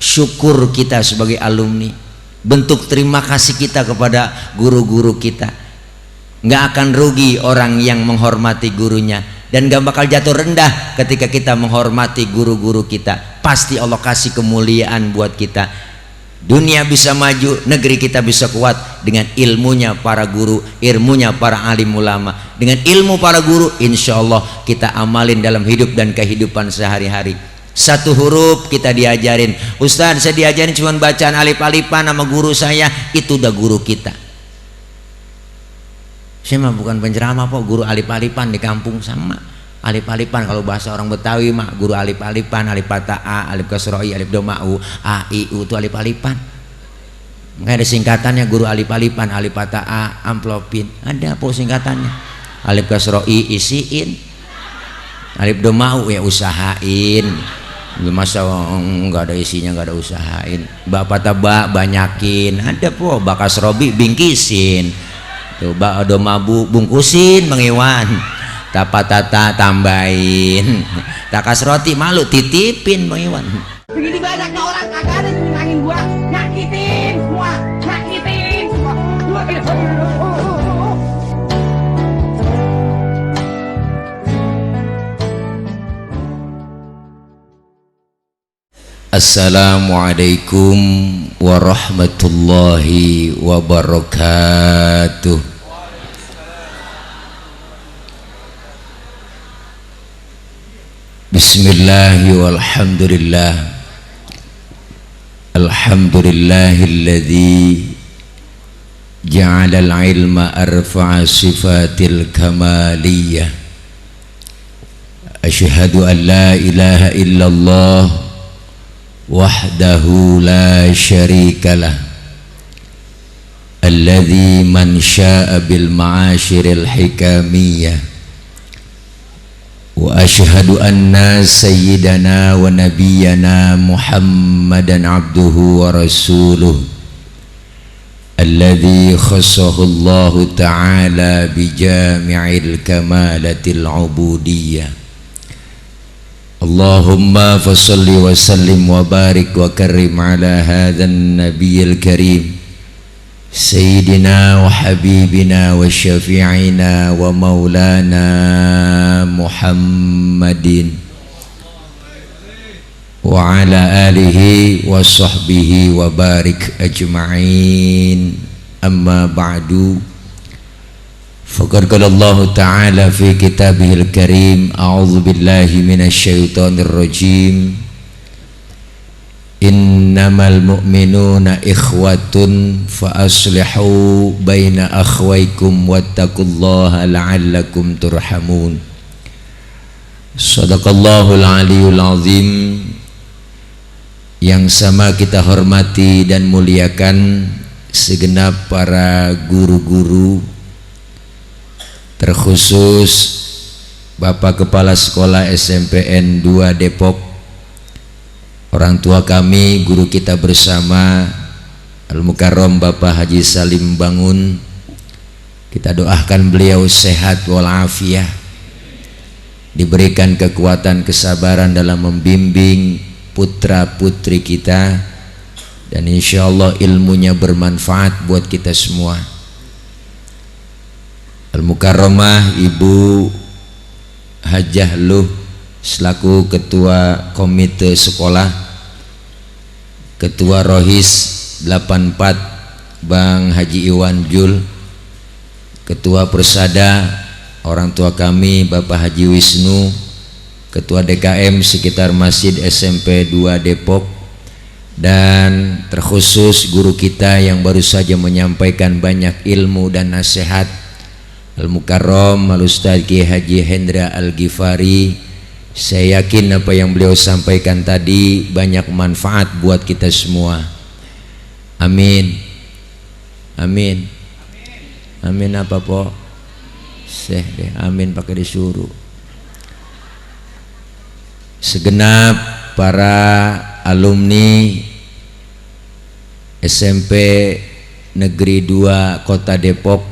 syukur kita sebagai alumni, bentuk terima kasih kita kepada guru-guru kita. Nggak akan rugi orang yang menghormati gurunya, dan gak bakal jatuh rendah ketika kita menghormati guru-guru kita. Pasti Allah kasih kemuliaan buat kita. Dunia bisa maju, negeri kita bisa kuat dengan ilmunya para guru, ilmunya para alim ulama. Dengan ilmu para guru, insya Allah kita amalin dalam hidup dan kehidupan sehari-hari. Satu huruf kita diajarin, Ustaz saya diajarin cuma bacaan alif-alifan sama guru saya, itu udah guru kita. Saya mah bukan penceramah kok, guru alif-alifan di kampung sama alif-alifan. Kalau bahasa orang Betawi mah guru alif-alifan, alif patah A, alif kasroi, alif doma'u, A, I, U itu alif-alifan. Nggak ada singkatannya guru alif-alifan, alif patah A, amplopin. Ada apa singkatannya? Alif kasroi isiin, alif doma'u ya usahain. Masa nggak ada isinya, nggak ada usahain. Ba patah ba banyakin. Ada po ba kasrobi bingkisin. Coba ada mabu bungkusin Bang Iwan, tapatata tambahin, takas roti malu titipin Bang Iwan. Begini banyaknya orang kagak ada yang nyenangin gua, nyakitin semua, nyakitin semua. Assalamualaikum warahmatullahi wabarakatuh. Bismillahi walhamdulillah. Alhamdulillahilladzi ja'ala al-ilma arfa'a sifatil kamaliyah. Asyhadu an la ilaha illallah wahdahu la syarikalah, alladzi man syaa bil ma'asyiril hikamiyah. Wa asyhadu anna sayyidana wa nabiyyana Muhammadan abduhu wa rasuluh, alladzi khassahu Allahu ta'ala bi jami'il kamalatil ubudiyyah. Allahumma fasalli wa sallim wa barik wa karim ala hadzal nabiyil karim sayyidina wa habibina wa syafi'ina wa maulana Muhammadin wa ala alihi wa sahbihi wa barik ajma'in. Amma ba'du. Faqad qala Allah Ta'ala fi kitabihil karim, a'udzu billahi minasy syaithanir rajim. Innamal mu'minuna ikhwatun fa aslihu baina akhwaykum wattaqullaha la'allakum turhamun. Shadaqallahul aliyul azim. Yang sama kita hormati dan muliakan segenap para guru-guru, terkhusus Bapak Kepala Sekolah SMPN 2 Depok, orang tua kami, guru kita bersama Al-Mukarram Bapak Haji Salim Bangun. Kita doakan beliau sehat walafiat, diberikan kekuatan kesabaran dalam membimbing putra putri kita, dan insya Allah ilmunya bermanfaat buat kita semua. Al-Mukarramah Ibu Hajah Luh selaku ketua komite sekolah, ketua Rohis 84 Bang Haji Iwan Jul, ketua Persada orang tua kami Bapak Haji Wisnu, ketua DKM sekitar Masjid SMP 2 Depok, dan terkhusus guru kita yang baru saja menyampaikan banyak ilmu dan nasihat, Al-Mukarram Al-Ustadz Ki Haji Hendra Al-Ghifari. Saya yakin apa yang beliau sampaikan tadi banyak manfaat buat kita semua. Amin. Amin. Amin apa po? Seh deh, amin pakai disuruh. Segenap para alumni SMP Negeri 2 Kota Depok,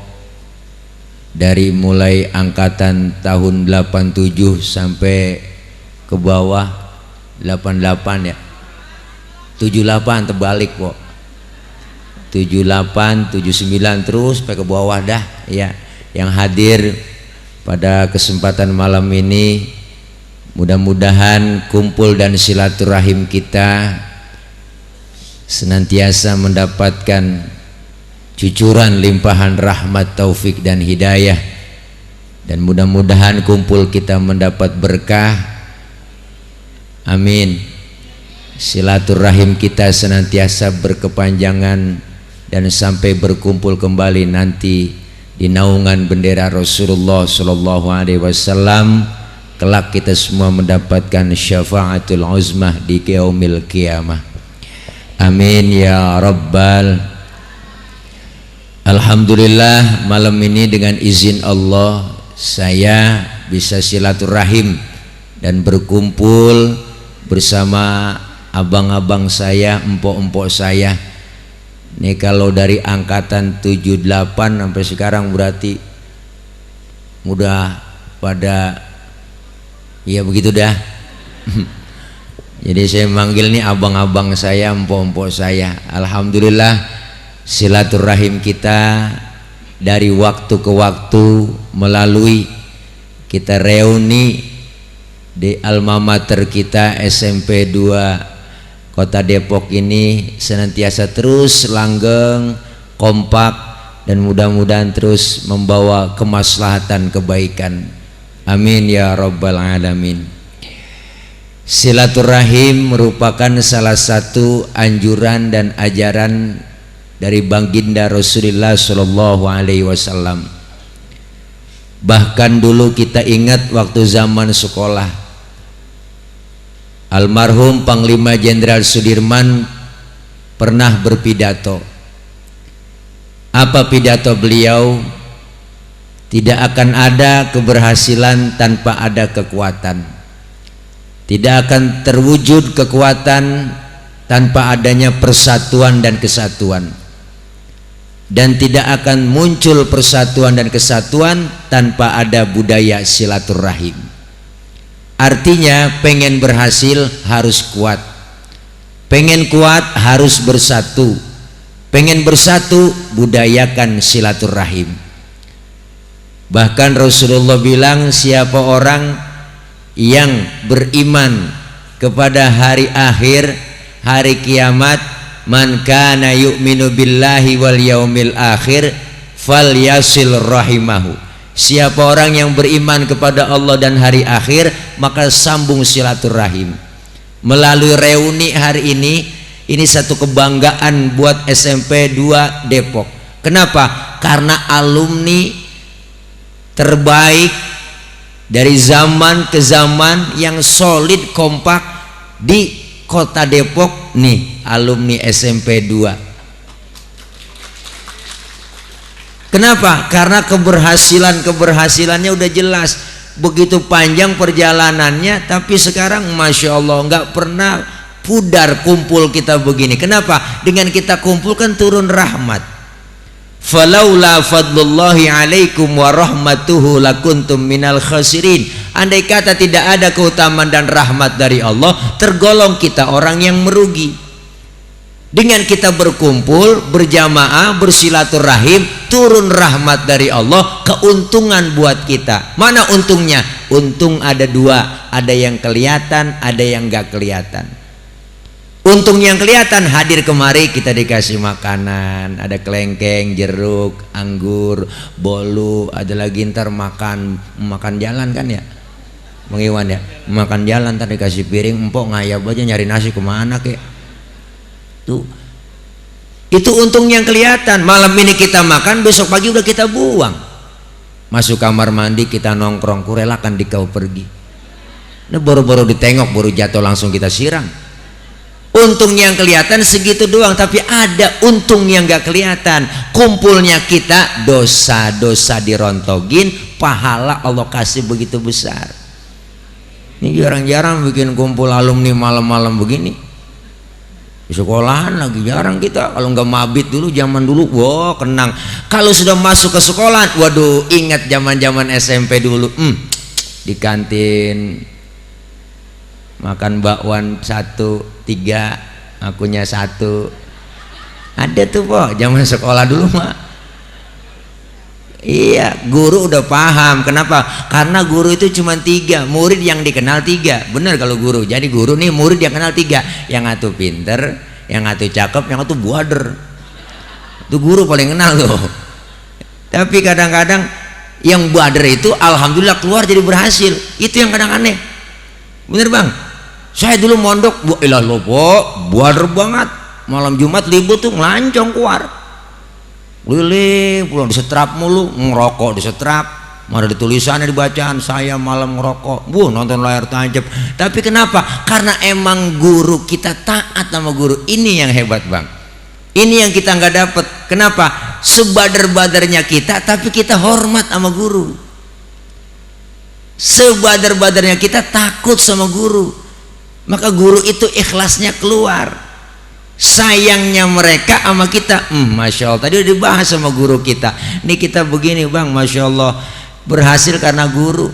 dari mulai angkatan tahun 87 sampai ke bawah 88 ya, 78 terbalik kok. 78, 79 terus sampai ke bawah dah ya. Yang hadir pada kesempatan malam ini, mudah-mudahan kumpul dan silaturahim kita senantiasa mendapatkan cucuran limpahan rahmat, taufik dan hidayah, dan mudah-mudahan kumpul kita mendapat berkah. Amin. Silaturahim kita senantiasa berkepanjangan dan sampai berkumpul kembali nanti di naungan bendera Rasulullah Sallallahu Alaihi Wasallam. Kelak kita semua mendapatkan syafaatul uzmah di yaumil qiyamah. Amin ya rabbal. Alhamdulillah, malam ini dengan izin Allah saya bisa silaturahim dan berkumpul bersama abang-abang saya, empok-empok saya. Ini kalau dari angkatan 78 sampai sekarang berarti udah pada ya begitu dah. Jadi saya manggil nih abang-abang saya, empok-empok saya. Alhamdulillah, silaturahim kita dari waktu ke waktu melalui kita reuni di alma mater kita SMP 2 Kota Depok ini senantiasa terus langgeng, kompak, dan mudah-mudahan terus membawa kemaslahatan kebaikan. Amin ya rabbal alamin. Silaturahim merupakan salah satu anjuran dan ajaran dari baginda Rasulullah Shallallahu Alaihi Wasallam. Bahkan dulu kita ingat waktu zaman sekolah, almarhum Panglima Jenderal Sudirman pernah berpidato. Apa pidato beliau? Tidak akan ada keberhasilan tanpa ada kekuatan. Tidak akan terwujud kekuatan tanpa adanya persatuan dan kesatuan. Dan tidak akan muncul persatuan dan kesatuan tanpa ada budaya silaturahim. Artinya pengen berhasil harus kuat, pengen kuat harus bersatu, pengen bersatu budayakan silaturahim. Bahkan Rasulullah bilang, siapa orang yang beriman kepada hari akhir, hari kiamat, man kana yu'minu billahi wal yaumil akhir falyasil rahimahu. Siapa orang yang beriman kepada Allah dan hari akhir, maka sambung silaturahim. Melalui reuni hari ini satu kebanggaan buat SMP 2 Depok. Kenapa? Karena alumni terbaik dari zaman ke zaman yang solid, kompak di Kota Depok nih, alumni SMP 2. Kenapa? Karena keberhasilannya udah jelas, begitu panjang perjalanannya, tapi sekarang Masya Allah nggak pernah pudar kumpul kita begini. Kenapa? Dengan kita kumpulkan turun rahmat. Falaula fadlullahi alaikum wa rahmatuhu lakuntum minal khasirin. Andai kata tidak ada keutamaan dan rahmat dari Allah, tergolong kita orang yang merugi. Dengan kita berkumpul, berjamaah, bersilaturahim, turun rahmat dari Allah, keuntungan buat kita. Mana untungnya? Untung ada dua, ada yang kelihatan, ada yang gak kelihatan. Untung yang kelihatan, hadir kemari kita dikasih makanan, ada kelengkeng, jeruk, anggur, bolu, ada lagi ntar makan jalan kan ya, Bang Iwan ya, makan jalan ntar dikasih piring, empok ngayab aja nyari nasi kemana kek. Tuh, itu untung yang kelihatan. Malam ini kita makan, besok pagi udah kita buang. Masuk kamar mandi kita nongkrong, kurelakan di kau pergi. Nah, baru-baru ditengok, baru jatuh langsung kita siram. Untung yang kelihatan segitu doang, tapi ada untung yang gak kelihatan. Kumpulnya kita, dosa-dosa dirontogin, pahala Allah kasih begitu besar. Ini jarang-jarang bikin kumpul alumni malam-malam begini. Di sekolahan lagi jarang kita. Kalau nggak mabit dulu, zaman dulu, wah kenang. Kalau sudah masuk ke sekolah, waduh, ingat zaman-zaman SMP dulu. Di kantin makan bakwan 1, 3 akunya 1. Ada tuh po, zaman sekolah dulu mah. Iya, guru udah paham. Kenapa? Karena guru itu cuma 3, murid yang dikenal 3. Bener kalau guru. Jadi guru nih murid yang kenal 3. Yang satu pinter, yang satu cakep, yang satu buader. Itu guru paling kenal tuh. Tapi kadang-kadang yang buader itu alhamdulillah keluar jadi berhasil. Itu yang kadang aneh. Bener bang? Saya dulu mondok, bu ilah lo po, buader banget. Malam Jumat libur tuh ngelancong keluar, keliling pulang disetrap mulu, ngerokok disetrap, mana ada tulisannya dibacaan saya malam ngerokok, nonton layar tancap. Tapi kenapa? Karena emang guru kita taat sama guru. Ini yang hebat bang, ini yang kita nggak dapet. Kenapa? Sebadar-badarnya kita tapi kita hormat sama guru, sebadar-badarnya kita takut sama guru, maka guru itu ikhlasnya keluar. Sayangnya mereka sama kita, masya Allah. Tadi udah dibahas sama guru kita. Nih kita begini bang, masya Allah, berhasil karena guru.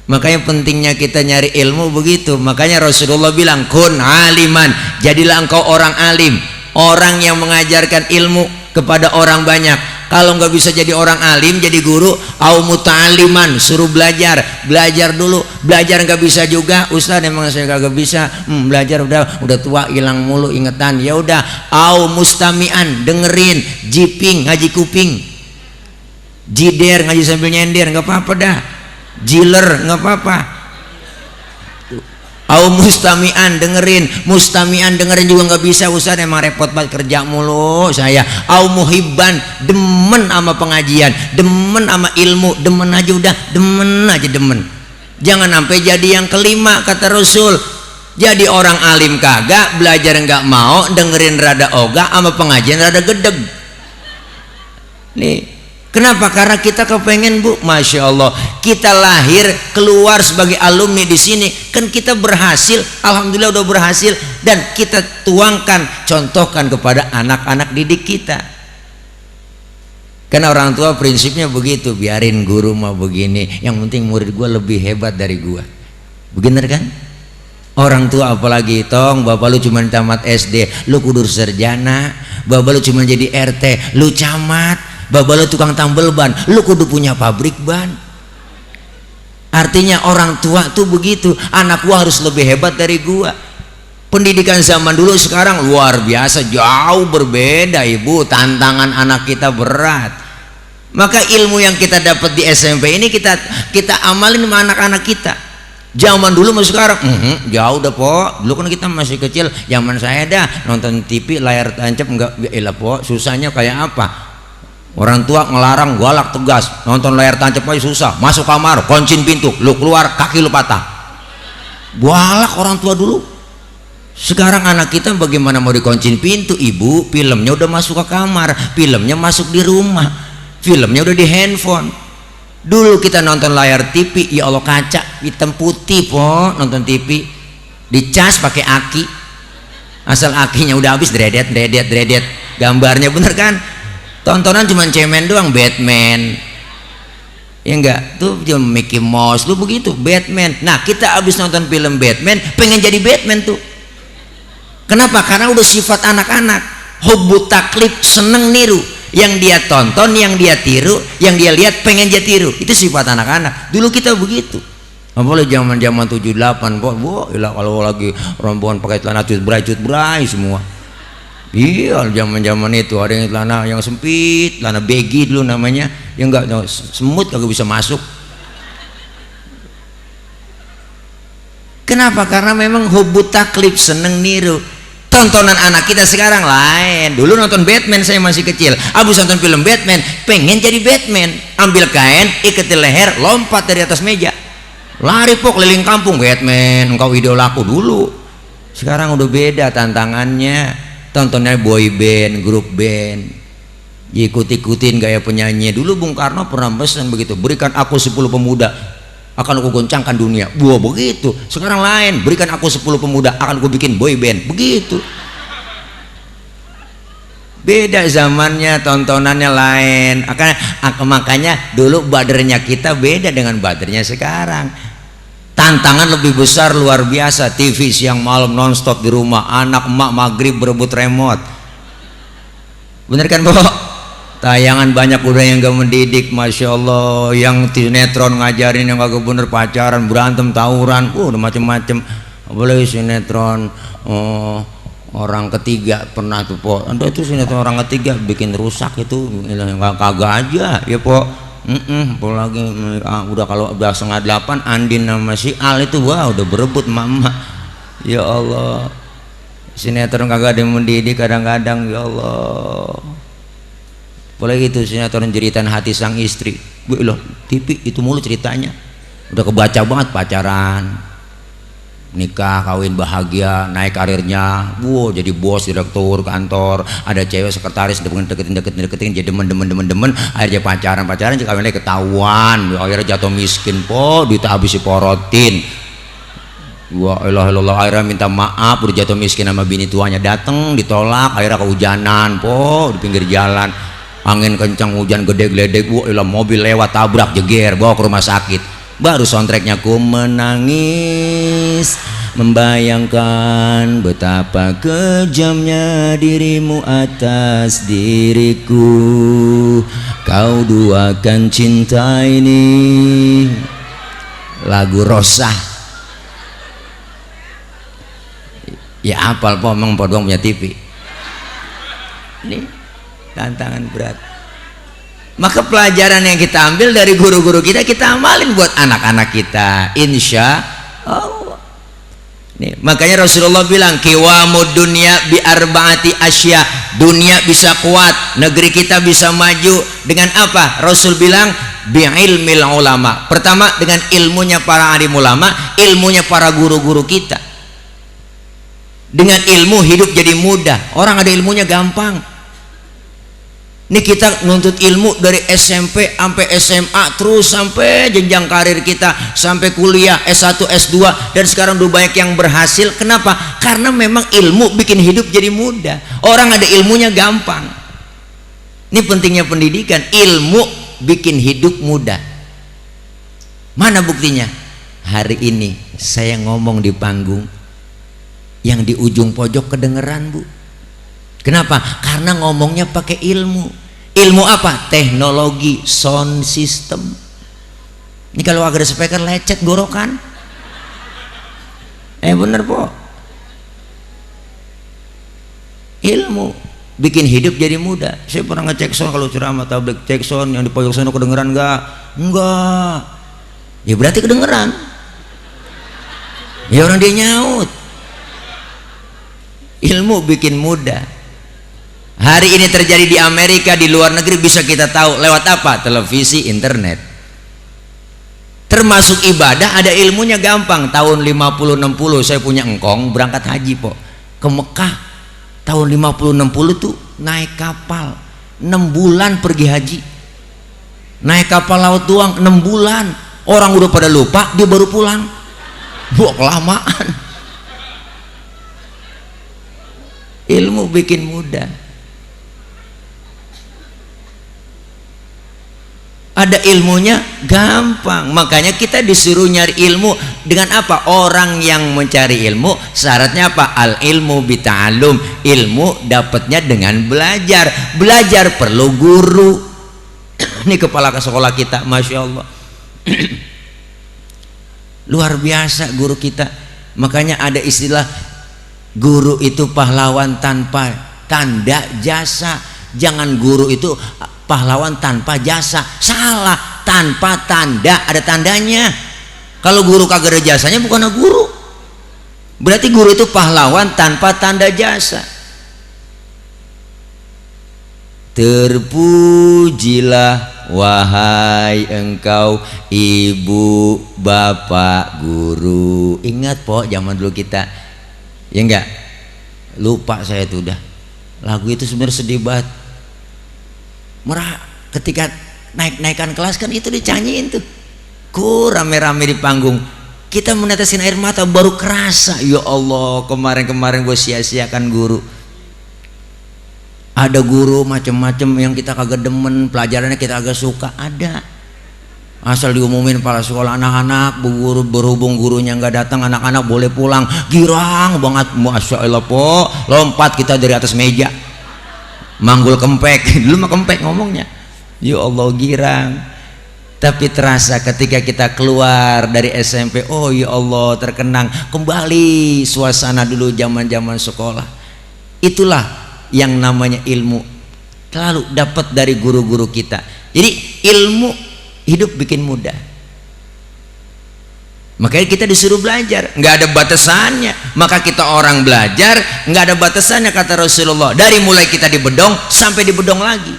Makanya pentingnya kita nyari ilmu begitu. Makanya Rasulullah bilang, kun aliman, jadilah engkau orang alim, orang yang mengajarkan ilmu kepada orang banyak. Kalau nggak bisa jadi orang alim, jadi guru, au muta'aliman, suruh belajar dulu. Belajar nggak bisa juga, Ustaz emang saya kagak bisa. Belajar udah tua, hilang mulu ingetan. Ya udah, au mustami'an, dengerin, jiping, ngaji kuping, jider, ngaji sambil nyender, nggak apa-apa dah. Jiler, nggak apa-apa. Au mustami'an, dengerin juga nggak bisa, Ustaz emang repot banget kerja mulu saya. Au muhibban, demen sama pengajian, demen sama ilmu, demen aja. Jangan sampai jadi yang kelima, kata Rasul. Jadi orang alim kagak, belajar nggak mau, dengerin rada ogah, sama pengajian rada gedeg. Nih kenapa? Karena kita kepengen bu, masya Allah, kita lahir keluar sebagai alumni di sini, kan kita berhasil, alhamdulillah udah berhasil, dan kita tuangkan, contohkan kepada anak-anak didik kita. Karena orang tua prinsipnya begitu, biarin guru mah begini, yang penting murid gua lebih hebat dari gua. Bener kan? Orang tua apalagi, tong bapak lu cuma tamat SD, lu kudu sarjana. Bapak lu cuma jadi RT, lu camat. Bapak lu tukang tambel ban, lu kudu punya pabrik ban. Artinya orang tua tuh begitu, anak gua harus lebih hebat dari gua. Pendidikan zaman dulu sekarang luar biasa, jauh berbeda ibu. Tantangan anak kita berat. Maka ilmu yang kita dapat di SMP ini kita amalin sama anak-anak kita. Zaman dulu sama sekarang jauh dah po. Dulu kan kita masih kecil, zaman saya dah nonton TV layar tancap enggak, elah po, susahnya kayak apa? Orang tua ngelarang, galak tegas, nonton layar tancap aja susah. Masuk kamar, kuncin pintu, lu keluar kaki lu patah. Galak orang tua dulu. Sekarang anak kita bagaimana mau dikuncin pintu ibu? Filmnya udah masuk ke kamar, filmnya masuk di rumah, filmnya udah di handphone. Dulu kita nonton layar TV, ya Allah kaca hitam putih po, nonton TV dicas pakai aki, asal akinya udah habis dredet gambarnya, bener kan? Tontonan cuma cemen doang, Batman ya enggak tuh, cuma Mickey Mouse lu begitu, Batman. Nah kita habis nonton film Batman pengen jadi Batman tuh. Kenapa? Karena udah sifat anak-anak, hubbu taklid, seneng niru. Yang dia tonton, yang dia tiru, yang dia lihat pengen dia tiru. Itu sifat anak-anak. Dulu kita begitu. Apalagi zaman-zaman 78 bu, kalau lagi rombongan pakai celana cut bray semua. Iya, zaman-zaman itu ada yang celana yang sempit, celana baggy dulu namanya, yang enggak semut kagak bisa masuk. Kenapa? Karena memang hubbu taklid, seneng niru. Tontonan anak kita sekarang lain. Dulu nonton Batman saya masih kecil, abis nonton film Batman pengen jadi Batman, ambil kain ikat di leher, lompat dari atas meja, lari pok keliling kampung, Batman engkau idolaku. Dulu. Sekarang udah beda tantangannya. Tontonnya boy band, grup band, ikut-ikutin gaya penyanyi. Dulu Bung Karno pernah pesan begitu, berikan aku 10 pemuda akan aku goncangkan dunia. Buah begitu. Sekarang lain, berikan aku 10 pemuda akan aku bikin boy band. Begitu. Beda zamannya, tontonannya lain. Makanya dulu badernya kita beda dengan badernya sekarang. Tantangan lebih besar luar biasa, TV siang malam nonstop di rumah, anak emak maghrib berebut remote. Bener kan Pok? Tayangan banyak udah yang gak mendidik, Masya Allah. Yang sinetron ngajarin yang kagak bener, pacaran, berantem, tawuran, udah macem-macem. Apalagi sinetron orang ketiga pernah tuh Pok. Anda itu sinetron orang ketiga bikin rusak itu, kagak aja ya Pok. Apalagi udah kalau udah 7:30 Andin sama si Al itu wah udah berebut mama. Ya Allah, sinetron kagak ada yang mendidik kadang-kadang. Ya Allah, apalagi itu sinetron jeritan hati sang istri. Loh, TV itu mulu ceritanya. Udah kebaca banget, pacaran, nikah, kawin bahagia, naik karirnya, wow jadi bos, direktur kantor, ada cewek sekretaris deketin jadi demen, akhirnya pacaran jadi kawinnya ketahuan, akhirnya jatuh miskin Po, duit habis diporotin. Wah elah akhirnya minta maaf, udah jatuh miskin sama bini tuanya, dateng ditolak, akhirnya kehujanan Po di pinggir jalan, angin kencang, hujan gede geledek, wah elah mobil lewat tabrak jeger, bawa ke rumah sakit. Baru soundtracknya ku menangis membayangkan betapa kejamnya dirimu atas diriku, kau duakan cinta ini. Lagu Rosa ya apal Po, emang Po doang punya TV. Ini tantangan berat. Maka pelajaran yang kita ambil dari guru-guru kita amalin buat anak-anak kita, insya Allah. Nih, makanya Rasulullah bilang kiwamud dunya bi arbaati asya, dunia bisa kuat, negeri kita bisa maju dengan apa? Rasul bilang bi ilmil ulama. Pertama dengan ilmunya para alim ulama, ilmunya para guru-guru kita. Dengan ilmu hidup jadi mudah. Orang ada ilmunya gampang. Ini kita nuntut ilmu dari SMP sampai SMA, terus sampai jenjang karir kita, sampai kuliah S1, S2, dan sekarang udah banyak yang berhasil. Kenapa? Karena memang ilmu bikin hidup jadi mudah. Orang ada ilmunya gampang. Ini pentingnya pendidikan, ilmu bikin hidup mudah. Mana buktinya? Hari ini saya ngomong di panggung, yang di ujung pojok kedengeran Bu. Kenapa? Karena ngomongnya pakai ilmu. Ilmu apa? Teknologi, sound system. Ini kalau agak ada speaker lecet gorokan. Bener Po. Ilmu bikin hidup jadi mudah. Saya pernah ngecek sound kalau ceramah tabligh, cek sound yang di pojok sana kedengeran enggak. Ya berarti kedengeran. Ya orang dia nyaut. Ilmu bikin mudah. Hari ini terjadi di Amerika, di luar negeri bisa kita tahu lewat apa? Televisi, internet. Termasuk ibadah ada ilmunya gampang. Tahun 50-60 saya punya engkong berangkat haji Po ke Mekah. Tahun 50-60 tuh naik kapal 6 bulan pergi haji. Naik kapal laut doang 6 bulan. Orang udah pada lupa, dia baru pulang. Kelamaan. Ilmu bikin mudah. Ada ilmunya gampang. Makanya kita disuruh nyari ilmu dengan apa? Orang yang mencari ilmu syaratnya apa? Al ilmu bita'alum. Ilmu dapatnya dengan belajar. Belajar perlu guru. Ini kepala sekolah kita, Masya Allah. Luar biasa guru kita. Makanya ada istilah guru itu pahlawan tanpa tanda jasa. Jangan guru itu pahlawan tanpa jasa. Salah, tanpa tanda, ada tandanya. Kalau guru kagak ada jasanya bukan guru. Berarti guru itu pahlawan tanpa tanda jasa. Terpujilah wahai engkau ibu bapak guru. Ingat Po zaman dulu kita. Ya enggak? Lupa saya tuh udah. Lagu itu sebenarnya sedih banget. Merah ketika naik-naikan kelas kan itu dicanyiin tuh. Rame-rame di panggung. Kita menetesin air mata baru kerasa. Ya Allah, kemarin-kemarin gue sia-siakan guru. Ada guru macam-macam yang kita kagak demen, pelajarannya kita agak suka, ada. Asal diumumin kepala sekolah, anak-anak berhubung gurunya nggak datang, anak-anak boleh pulang. Girang banget, masya Allah po, lompat kita dari atas meja, manggul kempek. Dulu mah kempek ngomongnya, ya Allah girang. Tapi terasa ketika kita keluar dari SMP, oh ya Allah terkenang kembali suasana dulu zaman-zaman sekolah. Itulah yang namanya ilmu, selalu dapat dari guru-guru kita. Jadi ilmu hidup bikin mudah, makanya kita disuruh belajar, nggak ada batasannya. Maka kita orang belajar nggak ada batasannya, kata Rasulullah, dari mulai kita di bedong sampai di bedong lagi,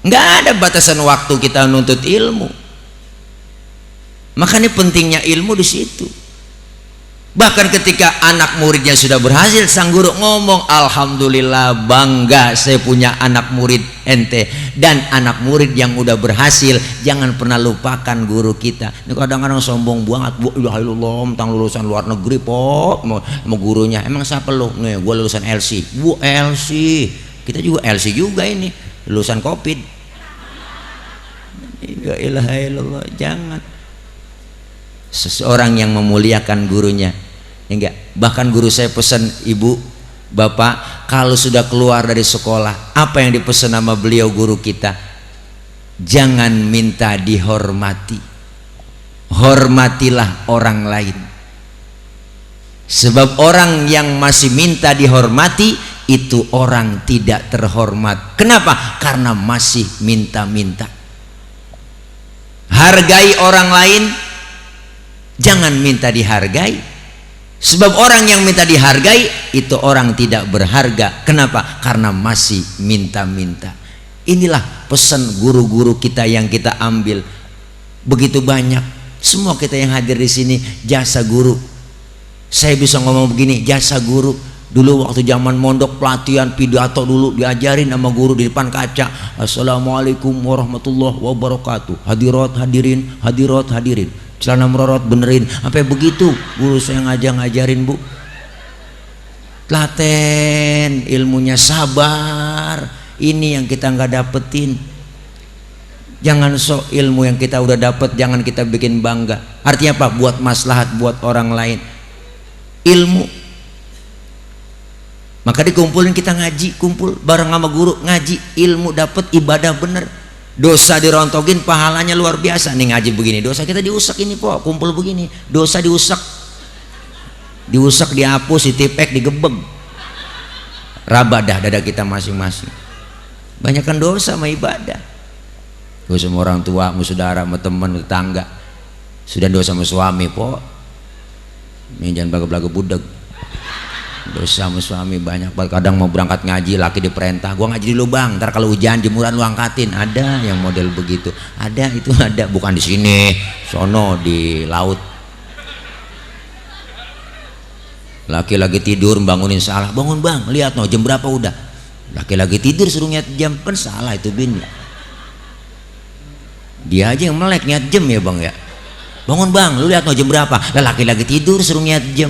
nggak ada batasan waktu kita nuntut ilmu. Makanya pentingnya ilmu di situ. Bahkan ketika anak muridnya sudah berhasil, sang guru ngomong, alhamdulillah bangga saya punya anak murid ente. Dan anak murid yang udah berhasil, jangan pernah lupakan guru kita. Ini kadang-kadang sombong banget, tentang lulusan luar negeri po, mau gurunya, emang siapa lo? Nih gue lulusan LC. Bu LC, kita juga LC juga ini, lulusan COVID. La ilaha illallah. Jangan. Seseorang yang memuliakan gurunya, enggak. Bahkan guru saya pesan, ibu bapak kalau sudah keluar dari sekolah, apa yang dipesan sama beliau guru kita, jangan minta dihormati, hormatilah orang lain. Sebab orang yang masih minta dihormati itu orang tidak terhormat. Kenapa? Karena masih minta-minta. Hargai orang lain, jangan minta dihargai. Sebab orang yang minta dihargai itu orang tidak berharga. Kenapa? Karena masih minta-minta. Inilah pesan guru-guru kita yang kita ambil. Begitu banyak. Semua kita yang hadir di sini jasa guru. Saya bisa ngomong begini, jasa guru. Dulu waktu zaman mondok pelatihan pidato dulu diajarin sama guru di depan kaca. Assalamualaikum warahmatullahi wabarakatuh. Hadirat hadirin, hadirat hadirin. Celana merorot benerin, sampai begitu guru saya ngajarin bu. Telaten ilmunya, sabar. Ini yang kita nggak dapetin. Jangan sok ilmu yang kita udah dapet jangan kita bikin bangga. Artinya apa? Buat maslahat buat orang lain. Ilmu, maka dikumpulin, kita ngaji, kumpul bareng sama guru, ngaji ilmu, dapet ibadah bener. Dosa dirontogin, pahalanya luar biasa. Nih ngaji begini, dosa kita diusak ini po, kumpul begini, dosa diusak, dihapus, ditipek, digebeg, rabadah dada kita masing-masing. Banyakkan dosa sama ibadah. Dosa sama orang tua, sama saudara, sama teman, tetangga. Sudah dosa sama suami po, jangan belaga-belaga budak. Dosa sama suami banyak banget. Kadang mau berangkat ngaji, laki diperintah, gua ngaji dulu bang, ntar kalau hujan jemuran lu angkatin. Ada yang model begitu, ada, itu ada. Bukan di sini, sono di laut. Laki lagi tidur bangunin salah, bangun bang, lihat no jam berapa udah. Laki lagi tidur suruh niat jam, kan salah itu bini. Dia aja yang melek niat jam ya bang ya. Bangun bang, lu lihat no jam berapa. Lah laki lagi tidur suruh niat jam.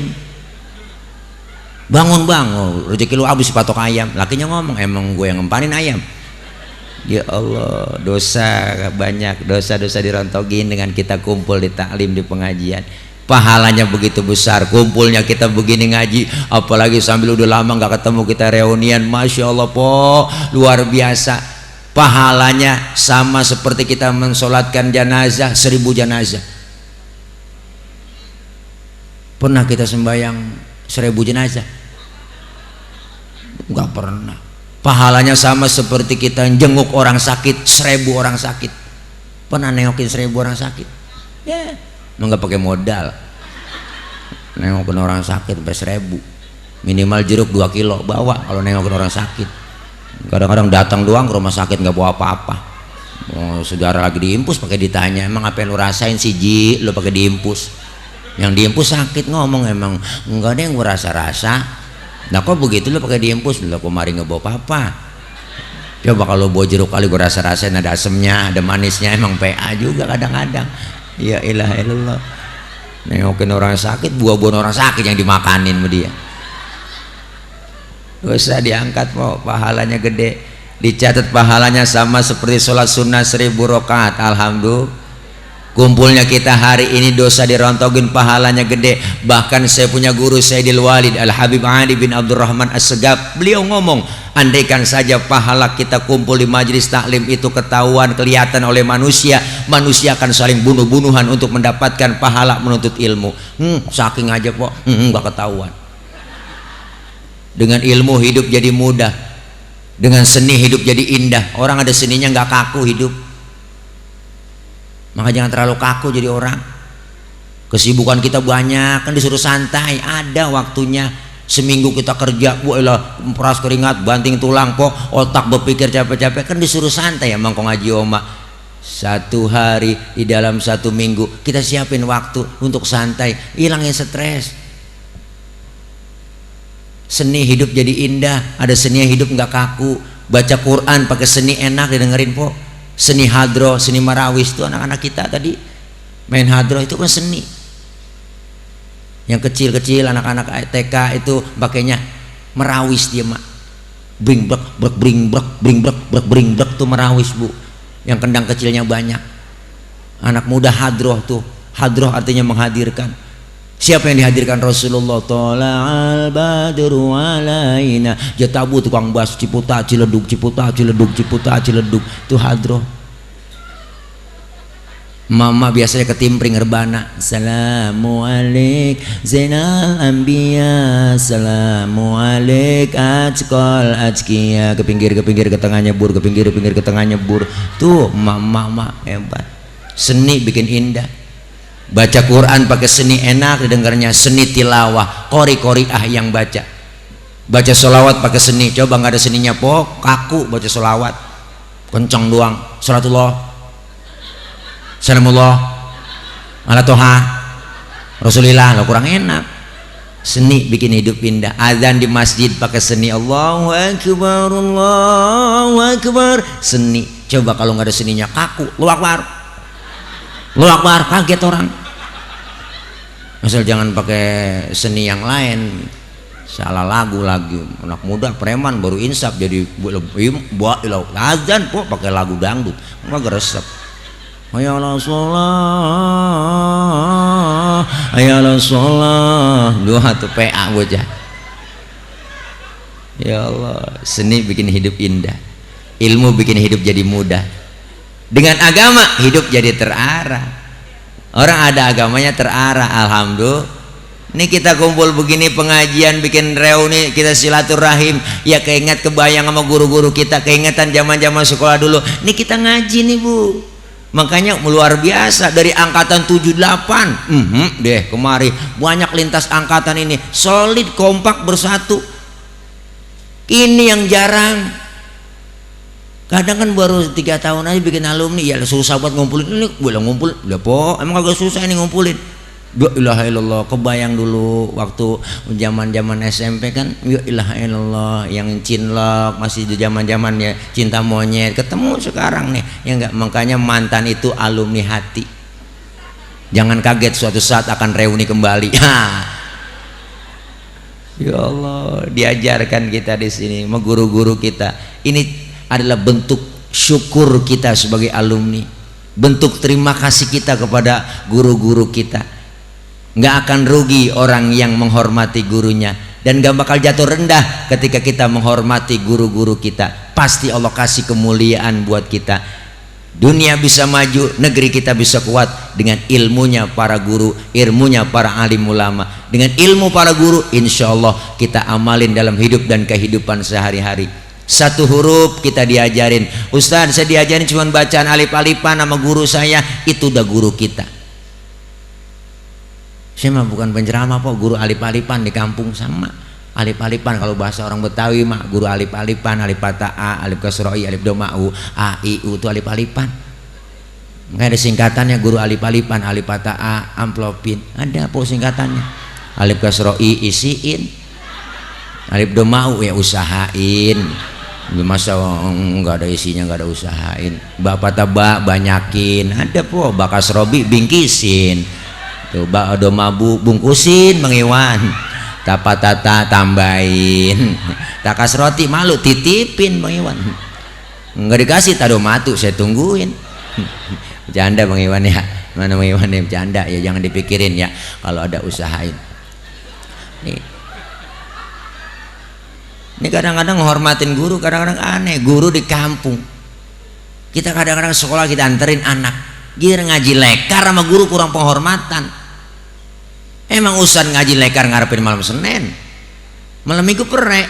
Bangun bang, oh, rezeki lu habis patok ayam. Lakinya ngomong, emang gue yang ngempanin ayam. Ya Allah, dosa banyak, dosa-dosa dirontogin dengan kita kumpul di taklim, di pengajian. Pahalanya begitu besar, kumpulnya kita begini ngaji, apalagi sambil udah lama nggak ketemu kita reunian, masya Allah po, luar biasa. Pahalanya sama seperti kita mensolatkan jenazah 1000 jenazah. Pernah kita sembahyang 1000 jenazah? Enggak pernah. Pahalanya sama seperti kita jenguk orang sakit 1000 orang sakit. Pernah nengokin 1000 orang sakit? Ya, enggak pakai modal. Nengokin orang sakit sampai 1000. Minimal jeruk 2 kilo bawa kalau nengokin orang sakit. Kadang-kadang datang doang ke rumah sakit nggak bawa apa-apa. Oh, saudara lagi diimpus pakai ditanya, emang apa yang lu rasain sih Ji? Lu pakai diimpus. Yang diimpus sakit, ngomong emang enggak ada yang gua rasa-rasa. Nah kok begitu lu pakai diimpus? Lu kemari nggak bawa apa-apa. Coba kalau bawa jeruk kali gua rasa-rasain, ada asemnya, ada manisnya, emang PA juga kadang-kadang. Ya ilah ilallah. Nengokin orang sakit, buah-buahan orang sakit yang dimakanin sama dia. Dosa diangkat mau, pahalanya gede. dicatat pahalanya sama seperti sholat sunnah 1000 rakaat. Alhamdulillah. Kumpulnya kita hari ini dosa dirontogin, pahalanya gede. Bahkan saya punya guru Sayyidil Walid Al-Habib Ali bin Abdurrahman As-Segaf, beliau ngomong, andaikan saja pahala kita kumpul di majelis taklim itu ketahuan, kelihatan oleh manusia, manusia akan saling bunuh-bunuhan untuk mendapatkan pahala menuntut ilmu. Saking aja kok nggak ketahuan. Dengan ilmu hidup jadi mudah, dengan seni hidup jadi indah. Orang ada seninya nggak kaku hidup. Maka jangan terlalu kaku jadi orang. Kesibukan kita banyak, kan disuruh santai, ada waktunya. Seminggu kita kerja, elah, peras keringat, banting tulang, kok otak berpikir capek-capek, kan disuruh santai ya mangkong ngaji oma. Satu hari di dalam satu minggu kita siapin waktu untuk santai, hilangin stres. Seni hidup jadi indah, ada seni hidup nggak kaku. Baca Quran pakai seni enak didengerin po. Seni hadroh, seni marawis itu anak-anak kita tadi main hadroh itu kan seni. Yang kecil-kecil anak-anak TK itu pakainya merawis dia mak. Bring brek tuh merawis bu. Yang kendang kecilnya banyak. Anak muda hadroh tuh. Hadroh artinya menghadirkan. Siapa yang dihadirkan? Rasulullah. Tola'al badru alaina. Jatabu tukang bas Ciputa Ciledug, Ciputa Ciledug, Ciputa Ciledug. Itu hadroh. Mama biasanya ketimpring rebana. Assalamualaikum Zainal Anbiya. Assalamualaikum Ajqal Ajkiya. Ke pinggir ke tengahnya bur, ke pinggir ke tengahnya bur. Tuh mama hebat. Seni bikin indah. Baca Quran pakai seni enak didengarnya, seni tilawah, qori-qoriah yang baca. Baca sholawat pakai seni, coba nggak ada seninya po, kaku baca sholawat, kencang doang. Salatullah, salamullah, ala toha, Rasulillah, lo kurang enak. Seni bikin hidup indah. Azan di masjid pakai seni, Allahu Akbar, Allahu Akbar. Seni, coba kalau nggak ada seninya kaku, Allahu Akbar. Allahu Akbar, kaget orang. Asal jangan pakai seni yang lain, salah lagu lagi. Anak muda preman baru insaf jadi buat azan kok pakai lagu dangdut, nggak geresep. Ayalah sholat, ayalah sholat. Dua tuh PA bocah. Ya Allah, seni bikin hidup indah, ilmu bikin hidup jadi mudah. Dengan agama hidup jadi terarah. Orang ada agamanya terarah. Alhamdulillah. Ini kita kumpul begini pengajian, bikin reuni, kita silaturahim. Ya keinget kebayang sama guru-guru kita, keingetan zaman-zaman sekolah dulu. Ini kita ngaji nih bu. Makanya luar biasa dari angkatan 78 deh kemari banyak lintas angkatan ini solid kompak bersatu. Ini yang jarang. Kadang kan baru 3 tahun aja bikin alumni, ya susah buat ngumpulin. Ini boleh ngumpul, udah po, emang agak susah ini ngumpulin. Ya ilaha illallah, kebayang dulu waktu zaman SMP kan, ya ilaha illallah, yang cinlok masih di zaman-zamannya cinta monyet, ketemu sekarang nih, ya enggak. Makanya mantan itu alumni hati. Jangan kaget suatu saat akan reuni kembali. Ya Allah, diajarkan kita di sini, sama guru-guru kita. Ini adalah bentuk syukur kita sebagai alumni, bentuk terima kasih kita kepada guru-guru kita. Nggak akan rugi orang yang menghormati gurunya, dan nggak bakal jatuh rendah ketika kita menghormati guru-guru kita. Pasti Allah kasih kemuliaan buat kita. Dunia bisa maju, negeri kita bisa kuat dengan ilmunya para guru, ilmunya para alim ulama. Dengan ilmu para guru, insya Allah kita amalin dalam hidup dan kehidupan sehari-hari. Satu huruf kita diajarin, Ustaz saya diajarin cuma bacaan alif-alifan sama guru saya, itu udah guru kita. Saya mah bukan penceramah kok, guru alif-alifan di kampung sama alif-alifan. Kalau bahasa orang Betawi mah guru alif-alifan, alif patah A, alif kasroi, alif doma'u, A, I, U itu alif-alifan. Nggak ada singkatannya guru alif-alifan, alif patah A, amplopin, ada apa singkatannya? Alif kasroi isiin, alif doma'u ya usahain. Masa nggak ada isinya, nggak ada usahain. Bapak tebak banyakin, ada po. Bakas robi bingkisin, tuh bak domabu bungkusin Bang Iwan. Tapa tata tambahin, takas roti malu titipin Bang Iwan. Nggak dikasih tado matu, saya tungguin. Bercanda Bang Iwan ya, mana Bang Iwan ya, bercanda ya, jangan dipikirin ya kalau ada usahain. Ini kadang-kadang menghormatin guru, kadang-kadang aneh. Guru di kampung, kita kadang-kadang sekolah kita anterin anak, giliran ngaji lekar sama guru kurang penghormatan. Emang ustad ngaji lekar ngarepin malam Senin, malam Minggu perek,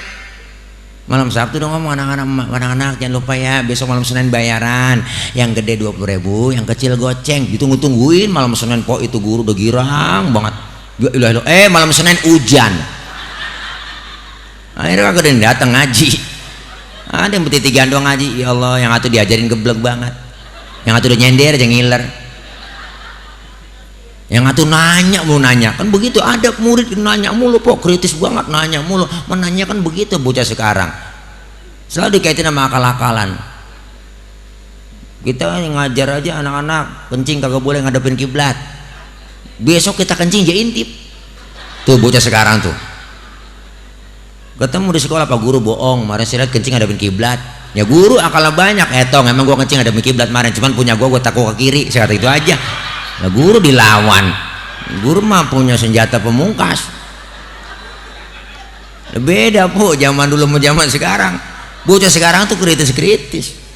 malam Sabtu dong ngomong anak-anak jangan lupa ya besok malam Senin bayaran, yang gede 20.000, yang kecil goceng. Ditunggu-tungguin malam Senin po itu guru udah girang banget. Malam Senin hujan. Akhirnya kagak datang ngaji. Ada yang bertiga gandong ngaji, ya Allah, yang satu diajarin geblek banget, yang satu udah nyender aja ngiler, yang satu nanya mulu, nanya kan begitu. Ada murid nanya mulu pok, kritis banget, nanya mulu. Menanya kan begitu bocah sekarang, selalu dikaitin sama akal-akalan. Kita ngajar aja anak-anak kencing kagak boleh ngadepin kiblat, besok kita kencing aja intip. Tuh bocah sekarang tuh ketemu di sekolah, Pak Guru bohong, kemarin saya lihat kencing ngadepin kiblat. Ya guru akalnya banyak, tong emang gua kencing ngadepin kiblat kemarin, cuman punya gua takut ke kiri, saya kata itu aja. Nah guru dilawan, guru mah punya senjata pemungkas. Beda po, zaman dulu sama zaman sekarang. Bocah sekarang tuh kritis-kritis.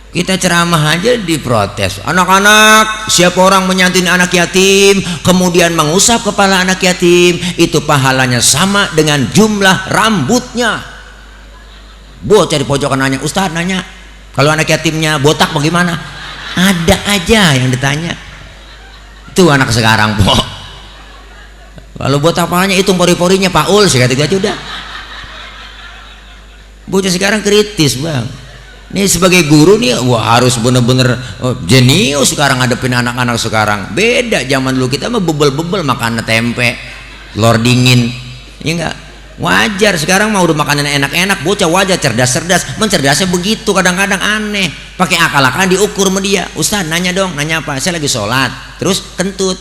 Kita ceramah aja diprotes. Anak-anak, siapa orang menyantin anak yatim kemudian mengusap kepala anak yatim, itu pahalanya sama dengan jumlah rambutnya. Bocah di pojokan nanya, Ustadz nanya, kalau anak yatimnya botak bagaimana? Ada aja yang ditanya. Itu anak sekarang po. Kalau botak palanya hitung pori-porinya Paul, saya kata aja udah. Bocah sekarang kritis bang. Ini sebagai guru nih, wah harus bener-bener jenius sekarang ngadepin anak-anak sekarang. Beda zaman dulu, kita mah bebel-bebel makan tempe, telur dingin, ya enggak? Wajar sekarang mah udah makanan enak-enak, bocah wajar cerdas-cerdas, mencerdasnya begitu kadang-kadang aneh. Pakai akal-akalan diukur sama dia. Ustaz nanya dong, nanya apa? Saya lagi sholat, terus kentut.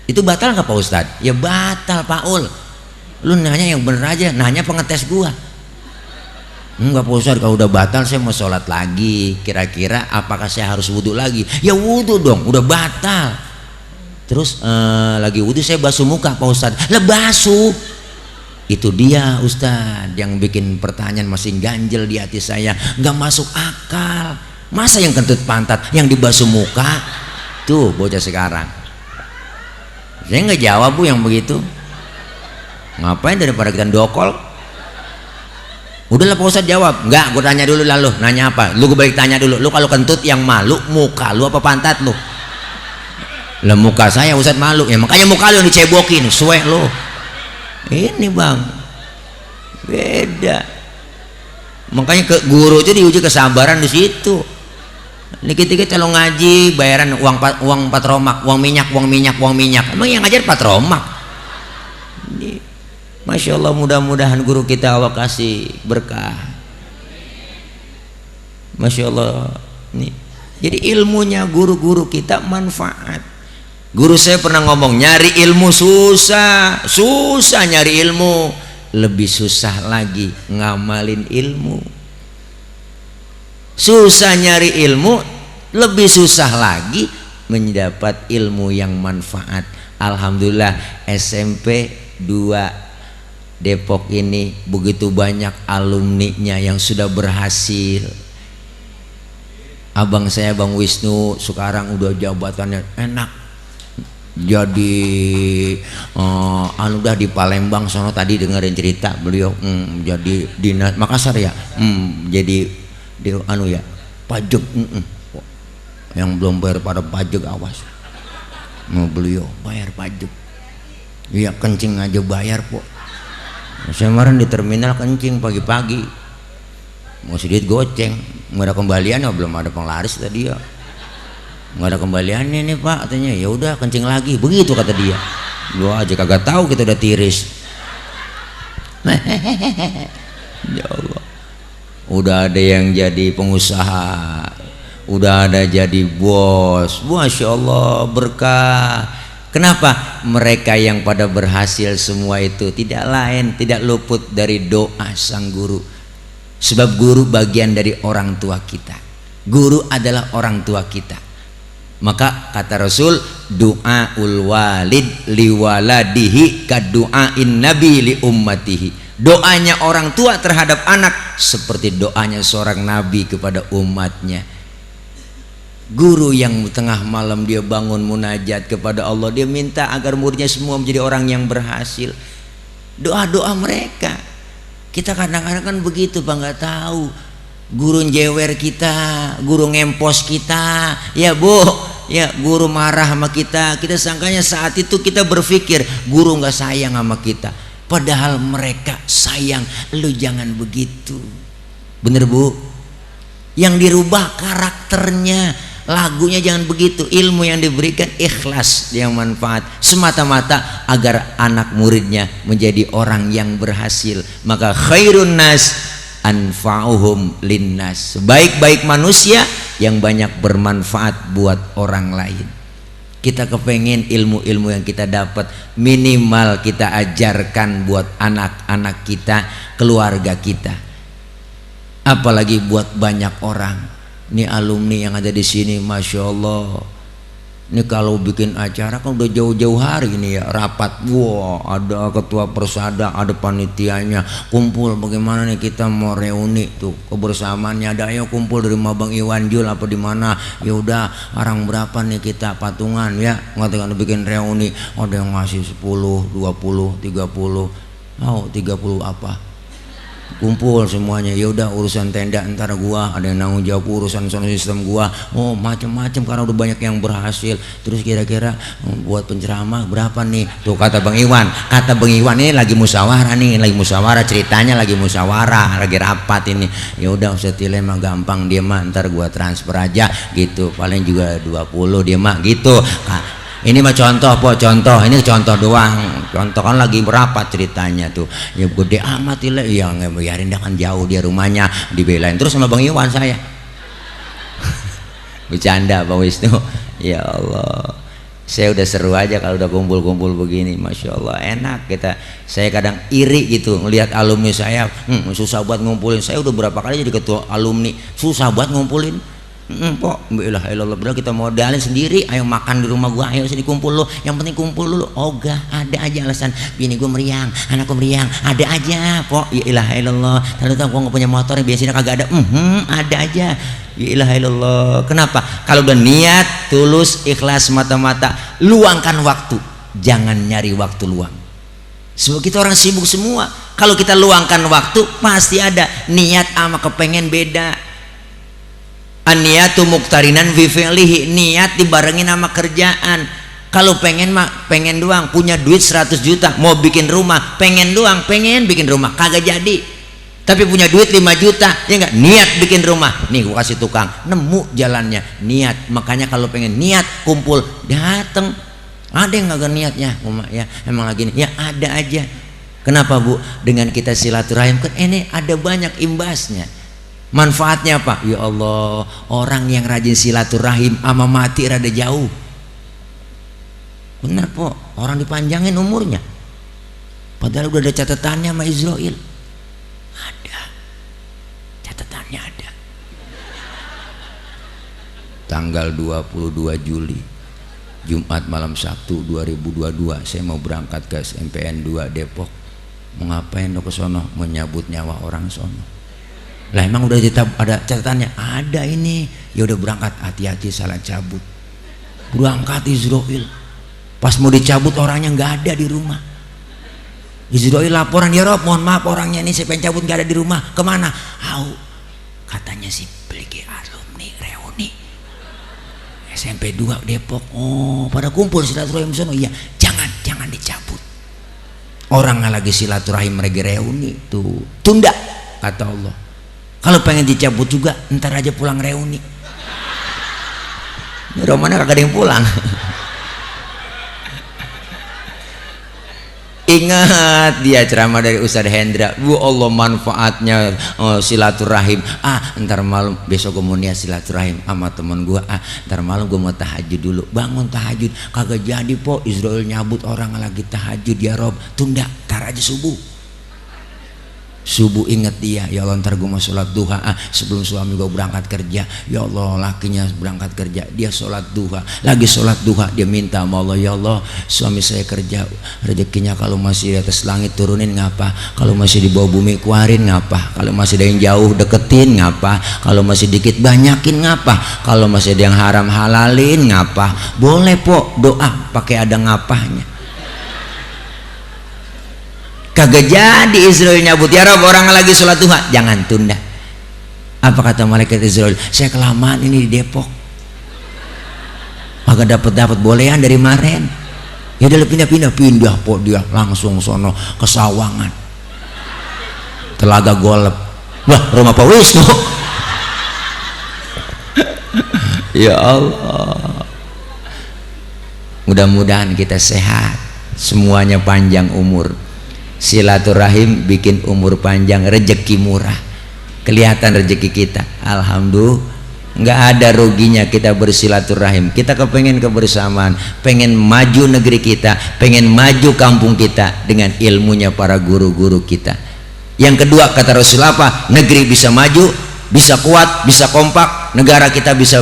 Itu batal nggak Pak Ustaz? Ya batal Pak Ul. Lu nanya yang bener aja, nanya pengetes gua. Enggak Pak Ustaz, kalau udah batal saya mau sholat lagi, kira-kira apakah saya harus wudhu lagi? Ya wudhu dong, udah batal. Terus lagi wudhu saya basuh muka Pak Ustaz. Lah basuh. Itu dia Ustaz yang bikin pertanyaan masih ganjel di hati saya, nggak masuk akal. Masa yang kentut pantat yang dibasuh muka? Tuh bocah sekarang. Saya nggak jawab Bu yang begitu. Ngapain daripada kita dokol? Udahlah Pak Ustadz jawab. Enggak, gue tanya dulu lalu. Nanya apa? Lu gue balik tanya dulu. Lu kalau kentut yang malu muka lu apa pantat lu? Lah muka saya Ustadz malu. Ya makanya muka lu yang dicebokin, suwe lu. Ini bang, beda. Makanya ke guru itu diuji kesabaran di situ. Dikit-dikit kalau ngaji bayaran uang patromak, uang minyak. Emang yang ngajar patromak? Masya Allah, mudah-mudahan guru kita Allah kasih berkah. Masya Allah. Nih. Jadi ilmunya guru-guru kita manfaat. Guru saya pernah ngomong, nyari ilmu susah nyari ilmu, lebih susah lagi ngamalin ilmu. Susah nyari ilmu, lebih susah lagi mendapat ilmu yang manfaat. Alhamdulillah SMP 2 Depok ini begitu banyak alumninya yang sudah berhasil. Abang saya Bang Wisnu sekarang udah jabatannya enak, jadi udah di Palembang sono, tadi dengerin cerita beliau jadi dinas Makassar ya, jadi di ya pajak, yang belum bayar pada pajak awas. Beliau bayar pajak, iya kencing aja bayar kok. Saya kemarin di terminal kencing pagi-pagi, mau sedikit goceng, nggak ada kembalian, belum ada penglaris tadi ya, nggak ada kembaliannya nih Pak, katanya. Ya udah kencing lagi, begitu kata dia. Gua aja kagak tahu kita udah tiris. Ya Allah, udah ada yang jadi pengusaha, udah ada jadi bos. Masya Allah berkah. Kenapa? Mereka yang pada berhasil semua itu tidak lain, tidak luput dari doa sang guru. Sebab guru bagian dari orang tua kita. Guru adalah orang tua kita. Maka kata Rasul, du'aul walid liwaladihi kadu'ain nabi li ummatihi. Doanya orang tua terhadap anak seperti doanya seorang nabi kepada umatnya. Guru yang tengah malam dia bangun munajat kepada Allah, dia minta agar muridnya semua menjadi orang yang berhasil. Doa-doa mereka. Kita kadang-kadang kan begitu Pak, nggak tahu. Guru jewer kita, guru ngempos kita, ya Bu, ya guru marah sama kita. Kita sangkanya saat itu kita berpikir guru nggak sayang sama kita. Padahal mereka sayang. Lu jangan begitu. Bener Bu? Yang dirubah karakternya. Lagunya jangan begitu. Ilmu yang diberikan ikhlas, yang manfaat semata-mata agar anak muridnya menjadi orang yang berhasil. Maka khairun nas anfa'uhum linnas. Sebaik-baik manusia yang banyak bermanfaat buat orang lain. Kita kepengen ilmu-ilmu yang kita dapat minimal kita ajarkan buat anak-anak kita, keluarga kita. Apalagi buat banyak orang. Ini alumni yang ada di sini, masya Allah. Ini kalau bikin acara kan udah jauh-jauh hari ini ya, rapat. Wah, ada ketua persada, ada panitianya, kumpul. Bagaimana nih kita mau reuni tuh kebersamaannya? Ada ayo kumpul dari Mabang Iwan Jul apa di mana? Ya udah, orang berapa nih kita patungan ya? Ngatakan bikin reuni. Ada yang ngasih 10, 20, 30. Oh, 30 apa? Kumpul semuanya. Ya udah, urusan tenda ntar gua, ada yang nanggung jawab urusan sound system gua. Oh macam-macam karena udah banyak yang berhasil. Terus kira-kira buat penceramah berapa nih? Tuh kata Bang Iwan, ini lagi musyawarah nih, lagi musyawarah, ceritanya lagi musyawarah, lagi rapat ini. Ya udah Ustaz Tile mah gampang, dia mah ntar gua transfer aja gitu, paling juga 20 dia mah gitu. Ini mah contoh po, contoh, ini contoh doang. Contoh kan lagi merapat ceritanya tuh. Ya gede amat lah, ya biarin dah kan jauh dia rumahnya, dibelain terus sama Bang Iwan saya. Bercanda Pak Wisnu. Ya Allah. Saya udah seru aja kalau udah kumpul-kumpul begini, masya Allah enak kita. Saya kadang iri gitu ngelihat alumni saya, susah buat ngumpulin. Saya udah berapa kali jadi ketua alumni, susah buat ngumpulin. Pok, ilah ilallah, padahal kita modalin sendiri. Ayo makan di rumah gua, ayo sini kumpul lo. Yang penting kumpul dulu. Ogah, ada aja alasan. Bini gua meriang, anak gua meriang, ada aja. Pok, ya ilah ilallah. Kalau tahu gua nggak punya motor, biasanya kagak ada. Ada aja. Ya ilah ilallah. Kenapa? Kalau udah niat, tulus, ikhlas mata-mata, luangkan waktu. Jangan nyari waktu luang. Sebab kita orang sibuk semua. Kalau kita luangkan waktu, pasti ada niat sama kepengen beda. An-niyatu muqtarinan fi fi'lihi, niat dibarengin sama kerjaan. Kalau pengen mah pengen doang, punya duit 100 juta mau bikin rumah, pengen doang, pengen bikin rumah kagak jadi. Tapi punya duit 5 juta, ya enggak, niat bikin rumah. Nih gua kasih tukang, nemu jalannya, niat. Makanya kalau pengen niat kumpul, dateng. Ada yang kagak niatnya, ya emang lagi nih, ya ada aja. Kenapa Bu? Dengan kita silaturahim kan ini ada banyak imbasnya. Manfaatnya apa? Ya Allah, orang yang rajin silaturahim sama mati rada jauh. Benar po, orang dipanjangin umurnya. Padahal udah ada catatannya sama Israel. Ada, catatannya ada. Tanggal 22 Juli, Jumat malam Sabtu 2022, saya mau berangkat ke SMPN 2 Depok. Mau ngapain lo ke sono? Menyabut nyawa orang sono. Lah emang udah ada catatannya? Ada ini. Ya udah berangkat, hati-hati salah cabut. Berangkat Israel. Pas mau dicabut orangnya nggak ada di rumah. Israel laporan, ya Rob, mohon maaf orangnya ini saya pengen cabut nggak ada di rumah. Kemana? Katanya sih beli alumni reuni SMP 2 Depok. Oh, pada kumpul silaturahim sono. Iya, jangan dicabut. Orang lagi silaturahim lagi reuni tuh. Tunda kata Allah. Kalau pengen dicabut juga, ntar aja pulang reuni. Ini romana kagak ada yang pulang. Ingat dia ceramah dari Ustadz Hendra, bu Allah manfaatnya silaturahim. Ntar malam besok gue mau niat silaturahim sama temen gue. Ntar malam gue mau tahajud dulu. Bangun tahajud kagak jadi po, Israel nyabut orang lagi tahajud ya Rob. Tunda, tar aja subuh. Subuh ingat dia, ya Allah ntar gue mau sholat duha sebelum suami gue berangkat kerja. Ya Allah lakinya berangkat kerja, dia sholat duha. Lagi sholat duha dia minta sama Allah, ya Allah suami saya kerja, rezekinya kalau masih di atas langit turunin ngapa, kalau masih di bawah bumi keluarin ngapa, kalau masih ada yang jauh deketin ngapa, kalau masih dikit banyakin ngapa, kalau masih ada yang haram halalin ngapa. Boleh po doa pakai ada ngapahnya. Kagak jadi Israel nyabut, ya Rob orang lagi sholat duha, jangan tunda. Apa kata malaikat Israel? Saya kelamaan ini di Depok, kagak dapat bolehan dari kemarin. Ya udah pindah po, dia langsung sono ke Sawangan, Telaga Golep. Wah rumah Pak Wisnu. Ya Allah, mudah-mudahan kita sehat, semuanya panjang umur. Silaturahim bikin umur panjang, rezeki murah, kelihatan rezeki kita. Alhamdulillah, nggak ada ruginya kita bersilaturahim. Kita kepengen kebersamaan, pengen maju negeri kita, pengen maju kampung kita dengan ilmunya para guru-guru kita. Yang kedua kata Rasulullah apa? Negeri bisa maju, bisa kuat, bisa kompak. Negara kita bisa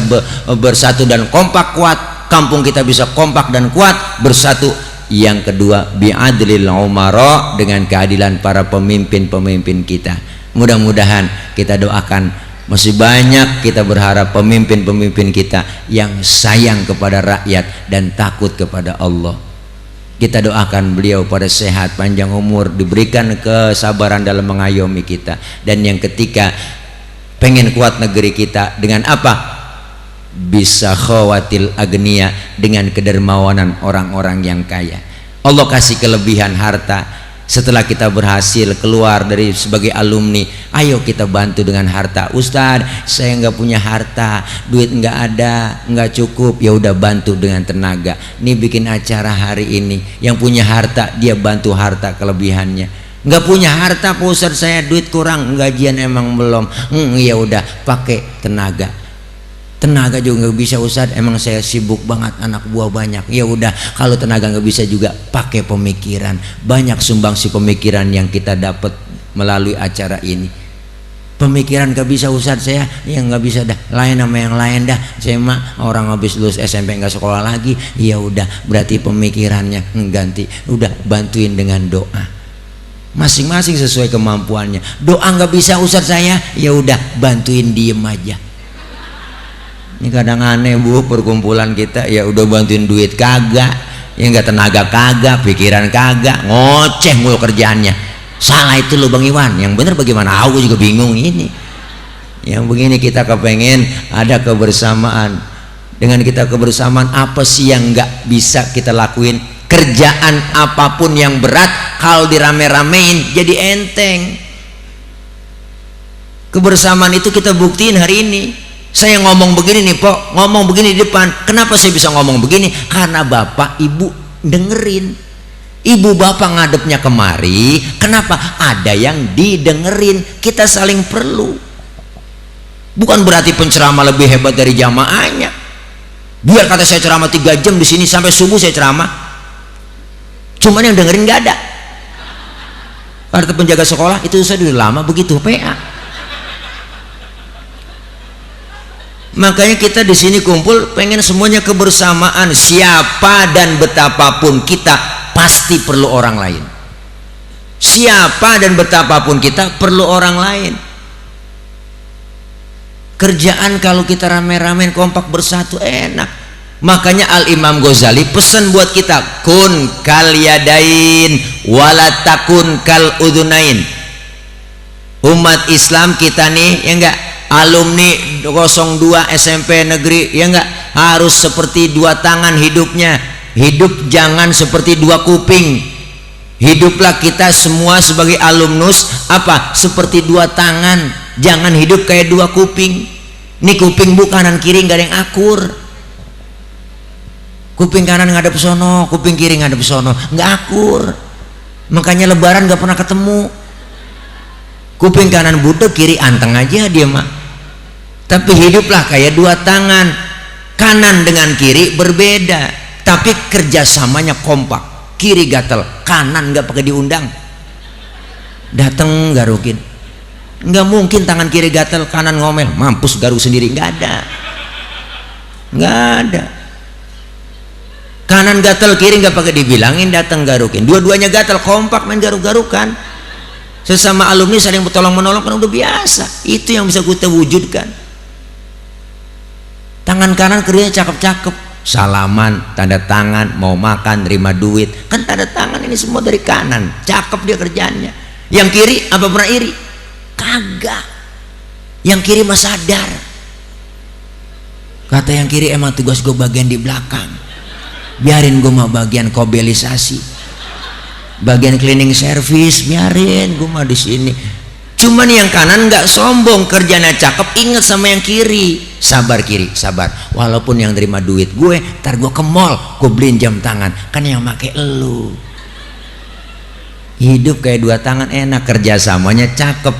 bersatu dan kompak kuat. Kampung kita bisa kompak dan kuat bersatu. Yang kedua bi'adlil umara, dengan keadilan para pemimpin-pemimpin kita. Mudah-mudahan kita doakan, masih banyak kita berharap pemimpin-pemimpin kita yang sayang kepada rakyat dan takut kepada Allah. Kita doakan beliau pada sehat, panjang umur, diberikan kesabaran dalam mengayomi kita. Dan yang ketiga, pengen kuat negeri kita dengan apa? Bisa khawatil agniya, dengan kedermawanan orang-orang yang kaya. Allah kasih kelebihan harta. Setelah kita berhasil keluar dari sebagai alumni, ayo kita bantu dengan harta. Ustadz saya nggak punya harta, duit nggak ada, nggak cukup. Ya udah bantu dengan tenaga. Nih bikin acara hari ini, yang punya harta dia bantu harta kelebihannya. Nggak punya harta Pak Ustadz saya duit kurang, gajian emang belum. Ya udah pakai tenaga. Tenaga juga nggak bisa Ustadz, emang saya sibuk banget, anak buah banyak. Ya udah kalau tenaga nggak bisa juga pakai pemikiran. Banyak sumbangsi pemikiran yang kita dapat melalui acara ini. Pemikiran nggak bisa Ustadz saya, ya nggak bisa dah, lain sama yang lain dah. Saya mah orang habis lulus SMP nggak sekolah lagi. Ya udah berarti pemikirannya ganti. Udah bantuin dengan doa. Masing-masing sesuai kemampuannya. Doa nggak bisa Ustadz saya, ya udah bantuin diem aja. Ini kadang aneh bu, perkumpulan kita ya udah bantuin duit kagak, ya nggak tenaga kagak, pikiran kagak, ngoceh mulu kerjaannya. Salah itu lo Bang Iwan, yang bener bagaimana? Aku juga bingung ini. Yang begini kita kepengen ada kebersamaan. Dengan kita kebersamaan, apa sih yang nggak bisa kita lakuin? Kerjaan apapun yang berat kalau dirame-ramein jadi enteng. Kebersamaan itu kita buktiin hari ini. Saya ngomong begini nih Pok, ngomong begini di depan. Kenapa saya bisa ngomong begini? Karena bapak ibu dengerin. Ibu bapak ngadepnya kemari. Kenapa? Ada yang didengerin. Kita saling perlu. Bukan berarti penceramah lebih hebat dari jamaahnya. Biar kata saya ceramah 3 jam di sini sampai subuh saya ceramah. Cuman yang dengerin nggak ada. Kata penjaga sekolah itu saya udah lama begitu PA. Makanya kita di sini kumpul pengen semuanya kebersamaan. Siapa dan betapapun kita pasti perlu orang lain. Siapa dan betapapun kita perlu orang lain. Kerjaan kalau kita rame-rame kompak bersatu enak. Makanya Al Imam Ghazali pesan buat kita, kun kal yadain walatakun kal udunain. Umat Islam kita nih ya enggak, alumni 02 SMP negeri ya enggak, harus seperti 2 tangan hidupnya. Hidup jangan seperti 2 kuping. Hiduplah kita semua sebagai alumnus apa? Seperti 2 tangan. Jangan hidup kayak 2 kuping. Ini kuping bu kanan kiri nggak ada yang akur. Kuping kanan ngadep sono, kuping kiri ngadep sono, nggak akur. makanya lebaran gak pernah ketemu. Kuping kanan budek, kiri anteng aja dia mah. Tapi hiduplah kayak dua tangan, kanan dengan kiri berbeda, tapi kerjasamanya kompak. Kiri gatel, kanan gak pakai diundang, dateng garukin. Nggak mungkin tangan kiri gatel kanan ngomel, mampus garuk sendiri. Nggak ada. Kanan gatel kiri nggak pakai dibilangin, datang garukin. Dua-duanya gatel, kompak main garuk-garukan. Sesama alumni saling bertolong menolong kan udah biasa. Itu yang bisa kita wujudkan. Tangan kanan kerjanya cakep-cakep, salaman, tanda tangan, mau makan, terima duit, kan tanda tangan ini semua dari kanan, cakep dia kerjaannya. Yang kiri apa pernah iri? Kagak. Yang kiri mah sadar, kata yang kiri emang tugas gue bagian di belakang, biarin gue mah bagian kobelisasi, bagian cleaning service, biarin gue mah di sini. Cuman yang kanan nggak sombong, kerjanya cakep, inget sama yang kiri. Sabar kiri, sabar, walaupun yang terima duit gue, ntar gue ke mall, gue beliin jam tangan, kan yang make elu. Hidup kayak dua tangan enak, kerjasamanya cakep.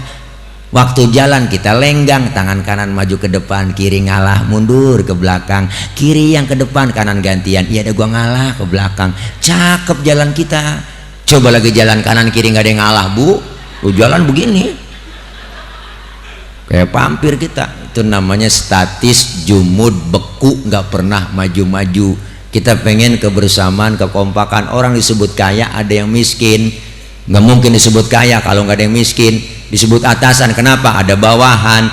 Waktu jalan kita lenggang, tangan kanan maju ke depan, kiri ngalah mundur ke belakang, kiri yang ke depan, kanan gantian. Iya ada gua ngalah ke belakang, cakep jalan kita. Coba lagi jalan kanan kiri nggak ada yang ngalah, bu, lu jalan begini kayak pampir kita. Itu namanya statis, jumud, beku, nggak pernah maju-maju. Kita pengen kebersamaan, kekompakan. Orang disebut kaya, ada yang miskin. Nggak mungkin disebut kaya kalau nggak ada yang miskin. Disebut atasan, kenapa? Ada bawahan.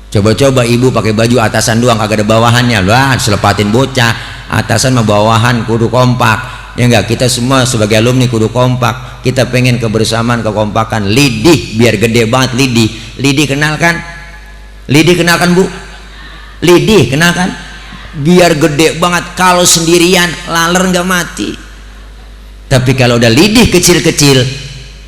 Coba-coba ibu pakai baju atasan doang kagak ada bawahannya, lah selepatin bocah. Atasan mah bawahan, kudu kompak. Ya enggak, kita semua sebagai alumni kudu kompak. Kita pengen kebersamaan, kekompakan. Lidih biar gede banget, lidih. Lidih kenal kan? Lidih kenal kan bu? Lidih kenal kan? Biar gede banget. Kalau sendirian laler nggak mati. Tapi kalau udah lidih kecil-kecil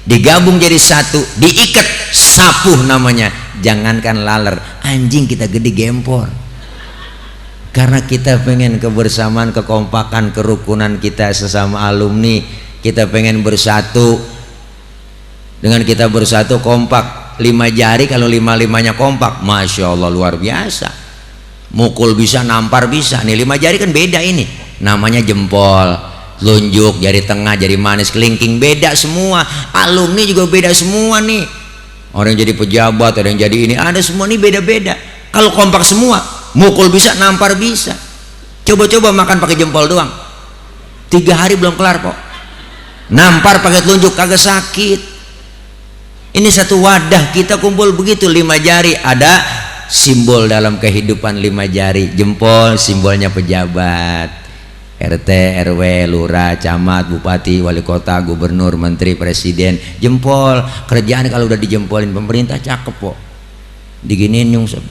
digabung jadi satu, diikat, sapuh namanya. Jangankan laler, anjing kita gede gempor. Karena kita pengen kebersamaan, kekompakan, kerukunan kita sesama alumni. Kita pengen bersatu. Dengan kita bersatu kompak, 5 jari kalau 5-5-nya kompak, masya Allah luar biasa. Mukul bisa, nampar bisa. Nih 5 jari kan beda ini, namanya jempol, telunjuk, jari tengah, jari manis, kelingking, beda semua. Alumni juga beda semua nih. Orang yang jadi pejabat, ada yang jadi ini, ada semua nih beda-beda. Kalau kompak semua, mukul bisa, nampar bisa. Coba-coba makan pakai jempol doang, 3 hari belum kelar kok. Nampar pakai telunjuk kagak sakit. Ini satu wadah kita kumpul begitu, 5 jari. Ada simbol dalam kehidupan 5 jari. Jempol simbolnya pejabat, RT, RW, lurah, camat, bupati, wali kota, gubernur, menteri, presiden. Jempol. Kerjaan kalau udah dijempolin pemerintah cakep kok. Diginiin nyungsep.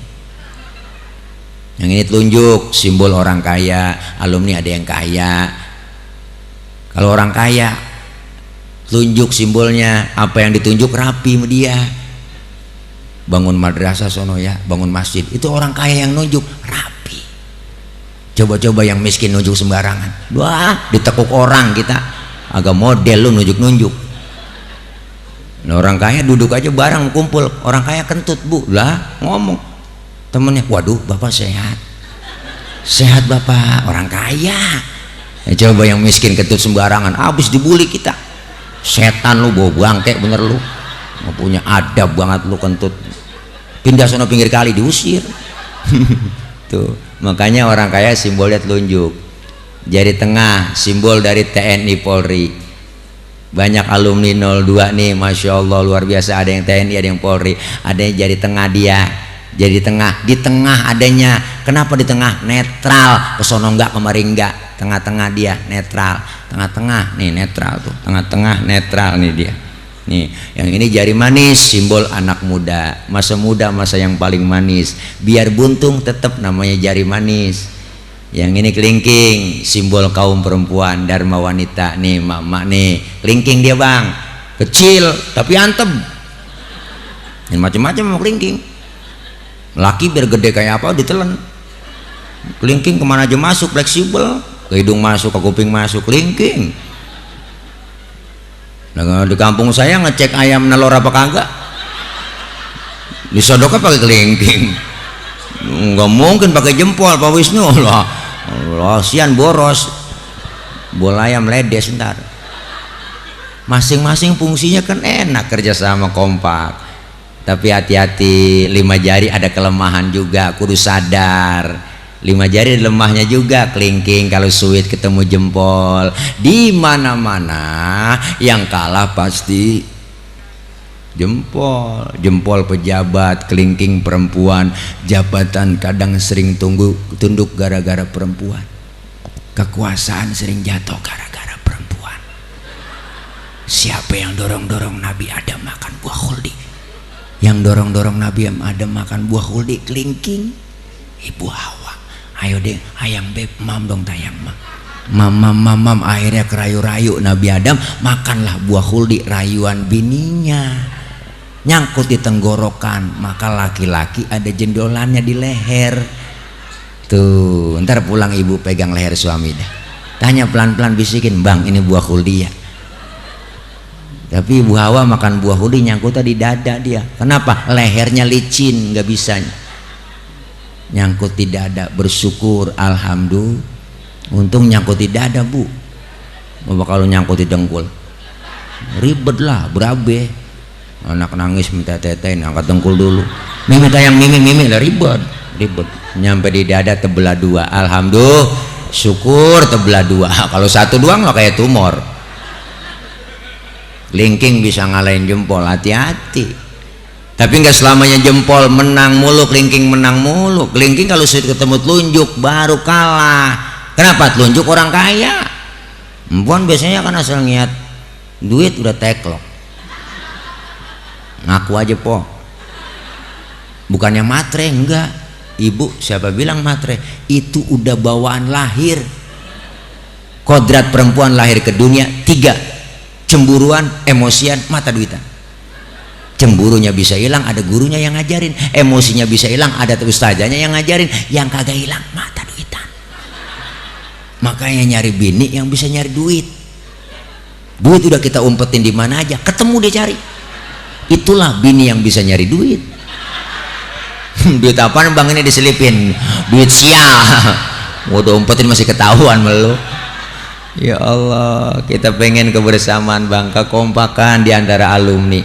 Yang ini telunjuk, simbol orang kaya. Alumni ada yang kaya. Kalau orang kaya, telunjuk simbolnya apa yang ditunjuk rapi sama dia. Bangun madrasah sono ya, bangun masjid. Itu orang kaya yang nunjuk rapi. Coba-coba yang miskin nunjuk sembarangan, wah ditekuk orang kita. Agak model lu nunjuk-nunjuk. Nah, orang kaya duduk aja bareng kumpul, orang kaya kentut bu, lah ngomong temennya, waduh bapak sehat, sehat bapak, orang kaya. Ya, coba yang miskin kentut sembarangan, habis dibully kita. Setan lu, bawa bangke bener lu, nggak punya adab banget lu kentut, pindah sono pinggir kali, diusir. Tuh, makanya orang kaya simbolnya telunjuk. Jari tengah simbol dari TNI Polri. Banyak alumni 02 nih, masya Allah luar biasa. Ada yang TNI, ada yang Polri. Ada yang jari tengah dia, jari tengah, di tengah adanya. Kenapa di tengah? Netral, kesono enggak, kemari enggak. Tengah-tengah dia netral, tengah-tengah nih netral tuh, tengah-tengah netral nih dia. Nih, yang ini jari manis, simbol anak muda, masa yang paling manis. Biar buntung tetap namanya jari manis. Yang ini kelingking, simbol kaum perempuan, dharma wanita. Nih mak-mak nih, kelingking dia bang, kecil tapi antem. Ini macam-macam mau kelingking. Laki biar gede kayak apa ditelan. Kelingking kemana aja masuk, fleksibel. Ke hidung masuk, ke kuping masuk, kelingking. Nah, di kampung saya ngecek ayam nelor apa kagak, disodoknya pakai kelingking. Nggak mungkin pakai jempol Pak Wisnu lah. Sian boros, bola ayam ledes ntar. Masing-masing fungsinya kan enak, kerjasama kompak. Tapi hati-hati, 5 jari ada kelemahan juga, kudu sadar. 5 jari ada lemahnya juga, kelingking kalau suit ketemu jempol. Di mana-mana yang kalah pasti jempol. Jempol pejabat, kelingking perempuan. Jabatan kadang sering tunduk gara-gara perempuan. Kekuasaan sering jatuh gara-gara perempuan. Siapa yang dorong-dorong Nabi Adam makan buah khuldi? Yang dorong-dorong Nabi Adam makan buah khuldi kelingking Ibu Hawa. Ayo deh ayang beb, mam dong tayang mam. Akhirnya kerayu-rayu Nabi Adam makanlah buah khuldi, rayuan bininya nyangkut di tenggorokan. Maka laki-laki ada jendolannya di leher. Tuh ntar pulang ibu pegang leher suami dah, tanya pelan-pelan, bisikin, bang ini buah khuldi ya. Tapi Ibu Hawa makan buah khuldi nyangkut di dada dia. Kenapa? Lehernya licin, nggak bisa nyangkut di dada. Bersyukur, alhamdulillah. Untung nyangkut di dada bu. Bapak kalau nyangkut di dengkul ribet lah, berabe. Anak nangis minta tetein, angkat dengkul dulu. Mimi tayang mimi lah, ribet. Nyampe di dada tebelah 2. Alhamdulillah, syukur tebelah 2. Kalau 1 doang lah kayak tumor. Kelingking bisa ngalahin jempol, hati-hati. Tapi nggak selamanya jempol menang mulu, kelingking menang mulu. Kelingking kalau sudah ketemu telunjuk baru kalah. Kenapa? Telunjuk orang kaya. Perempuan biasanya kan asal niat duit udah teklok. Ngaku aja po. Bukannya matre, enggak. Ibu, siapa bilang matre? Itu udah bawaan lahir. Kodrat perempuan lahir ke dunia 3. Cemburuan, emosian, mata duitan. Cemburunya bisa hilang, ada gurunya yang ngajarin. Emosinya bisa hilang, ada ustazanya yang ngajarin. Yang kagak hilang, mata duitan. Makanya nyari bini yang bisa nyari duit. Duit udah kita umpetin di mana aja, ketemu dia cari. Itulah bini yang bisa nyari duit. Duit apaan bang ini diselipin? Duit sial. Udah umpetin masih ketahuan melu. Ya Allah, kita pengen kebersamaan bang, kekompakan di antara alumni.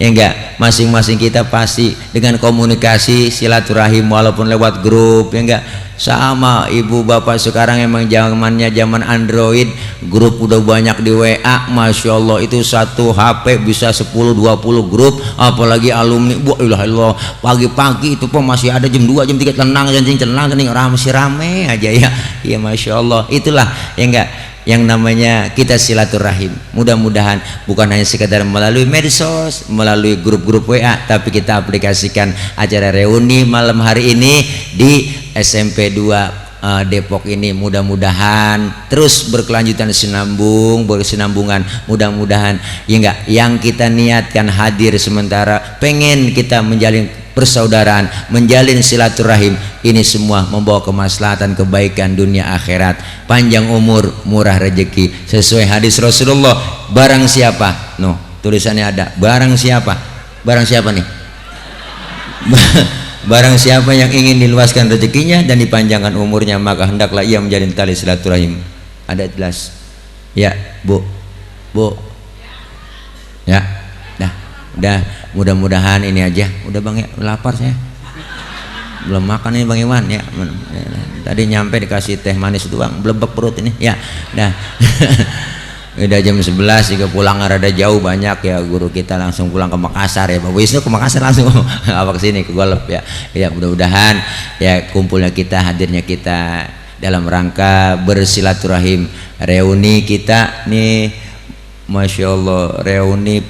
Ya enggak, masing-masing kita pasti dengan komunikasi silaturahim walaupun lewat grup, ya enggak. Sama ibu bapak sekarang emang zamannya zaman Android, grup udah banyak di WA, Masya Allah. Itu satu HP bisa 10-20 grup, apalagi alumni. Wah, pagi-pagi itu pun masih ada jam 2 jam 3 tenang masih rame aja ya. Ya Masya Allah, itulah ya enggak yang namanya kita silaturahim. Mudah-mudahan bukan hanya sekedar melalui medsos, melalui grup-grup WA, tapi kita aplikasikan acara reuni malam hari ini di SMP 2 Depok ini. Mudah-mudahan terus berkelanjutan, berkesinambungan. Mudah-mudahan ya enggak, yang kita niatkan hadir sementara, pengen kita menjalin persaudaraan, menjalin silaturahim, ini semua membawa kemaslahatan, kebaikan dunia akhirat, panjang umur, murah rezeki, sesuai hadis Rasulullah. Barang siapa, tulisannya ada, barang siapa nih? Barang siapa yang ingin diluaskan rezekinya dan dipanjangkan umurnya, maka hendaklah ia menjalin tali silaturahim. Ada jelas ya bu ya. Udah, mudah-mudahan ini aja. Udah bang ya, lapar saya, belum makan ini bang Iwan ya. Tadi nyampe dikasih teh manis doang, blebek perut ini ya. Dah. Udah jam 11 juga, pulang rada jauh banyak ya, guru kita langsung pulang ke Makassar ya. Pak Wisnu ke Makassar langsung apa kesini ke Golep ya. Ya mudah-mudahan ya kumpulnya kita, hadirnya kita dalam rangka bersilaturahim, reuni kita nih. Masya Allah, reuni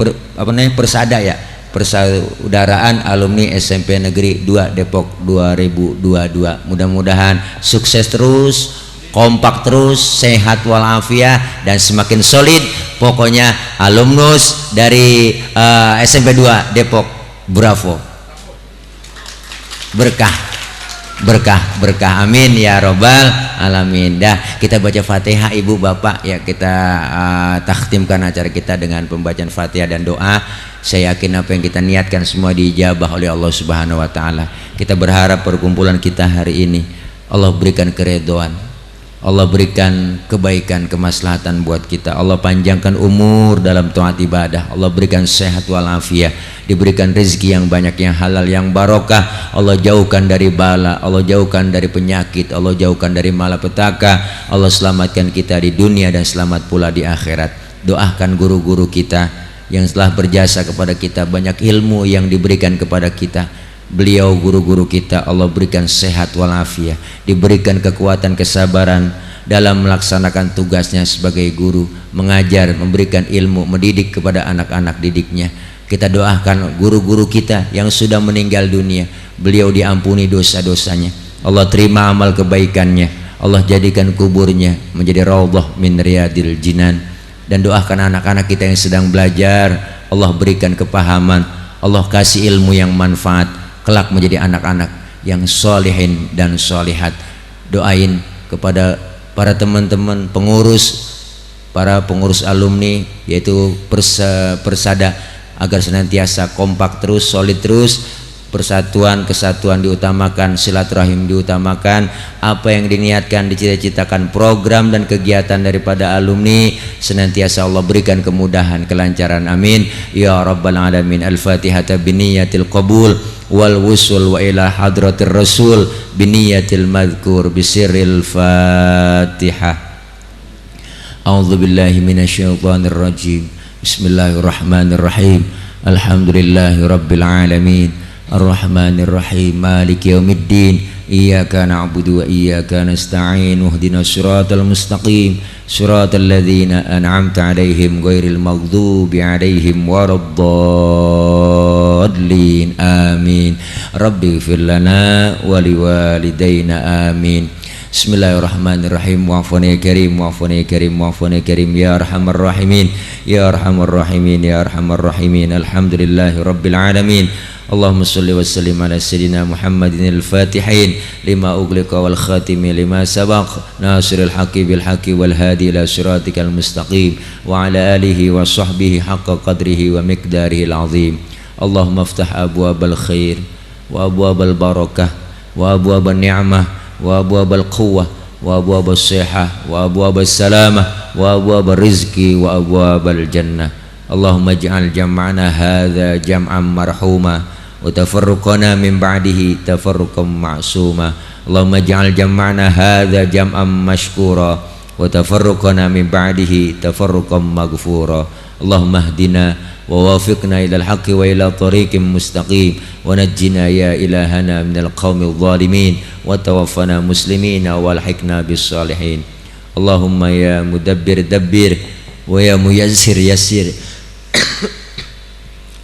persada ya, persaudaraan alumni SMP Negeri 2 Depok 2022. Mudah-mudahan sukses terus, kompak terus, sehat walafiat dan semakin solid. Pokoknya alumnus dari SMP 2 Depok, bravo, berkah. berkah amin ya robbal alamin. Dah kita baca Fatihah ibu bapak ya, kita takhtimkan acara kita dengan pembacaan Fatihah dan doa. Saya yakin apa yang kita niatkan semua diijabah oleh Allah Subhanahu wa taala. Kita berharap perkumpulan kita hari ini Allah berikan keridhaan, Allah berikan kebaikan, kemaslahatan buat kita. Allah panjangkan umur dalam taat ibadah. Allah berikan sehat walafiat, diberikan rezeki yang banyak, yang halal, yang barokah. Allah jauhkan dari bala, Allah jauhkan dari penyakit, Allah jauhkan dari malapetaka. Allah selamatkan kita di dunia dan selamat pula di akhirat. Doakan guru-guru kita yang telah berjasa kepada kita, banyak ilmu yang diberikan kepada kita. Beliau guru-guru kita Allah berikan sehat walafiat, diberikan kekuatan kesabaran dalam melaksanakan tugasnya sebagai guru, mengajar, memberikan ilmu, mendidik kepada anak-anak didiknya. Kita doakan guru-guru kita yang sudah meninggal dunia, beliau diampuni dosa-dosanya, Allah terima amal kebaikannya, Allah jadikan kuburnya menjadi raudhah min riyadil jinan. Dan doakan anak-anak kita yang sedang belajar, Allah berikan kepahaman, Allah kasih ilmu yang manfaat, kelak menjadi anak-anak yang solihin dan solihat. Doain kepada para teman-teman pengurus, para pengurus alumni yaitu Persada agar senantiasa kompak terus, solid terus, persatuan, kesatuan diutamakan, silaturahim diutamakan. Apa yang diniatkan, dicita-citakan, program dan kegiatan daripada alumni senantiasa Allah berikan kemudahan, kelancaran, amin ya rabbal alamin. Al-Fatihah biniyatil qabul wal wusul wa ila hadratir rasul biniyatil madhkur bisirril Fatihah. A'udzu billahi minasyaitonir rajim. Bismillahirrahmanirrahim. Alhamdulillahi rabbil alamin. Ar-Rahmanir Rahim. Maliki yaumiddin. Iyyaka na'budu wa iyyaka nasta'in. Ihdinas siratal mustaqim. Siratal ladzina an'amta 'alaihim ghairil maghdubi 'alaihim waraddallin. Amin. Rabbi ighfir lana wa liwalidayna. Amin. Bismillahirrahmanirrahim. Wa'afuni karim, wa'afuni karim, wa'afuni karim ya arhamar rahimin, ya arhamar rahimin, ya arhamar rahimin. Alhamdulillahi rabbil alamin. Allahumma salli wa sallim ala sayyidina Muhammadin al-fatihin lima ughliqa wal khatimi lima sabaq nasiril haqqi bil haqqi wal hadi ila siratikal mustaqim wa ala alihi wa sahbihi haqqa qadrihi wa miqdarihi al-azim. Allahumma aftah abwabal khair wa abwabal barakah wa abwabal ni'mah wa abwabal quwwah wa abwabal sihah wa abwabal salamah wa abwabal rizqi wa abwabal jannah. Allahumma ij'al jam'ana hadza jam'an marhuma wa tafarruqana min ba'dihi tafarruqan ma'suma. Allahumma ij'al jam'ana hadza jam'an mashkura wa tafarruqana min ba'dihi tafarruqan maghfura. Allahumma ihdina wa wafiqna ila al-haqqi wa ila tariqin mustaqim wa najjina ya ilahana minal qaumil zalimin wa tawaffana muslimina wa alhiqna bis salihin. Allahumma ya mudabbir dabbir wa ya muyassir yassir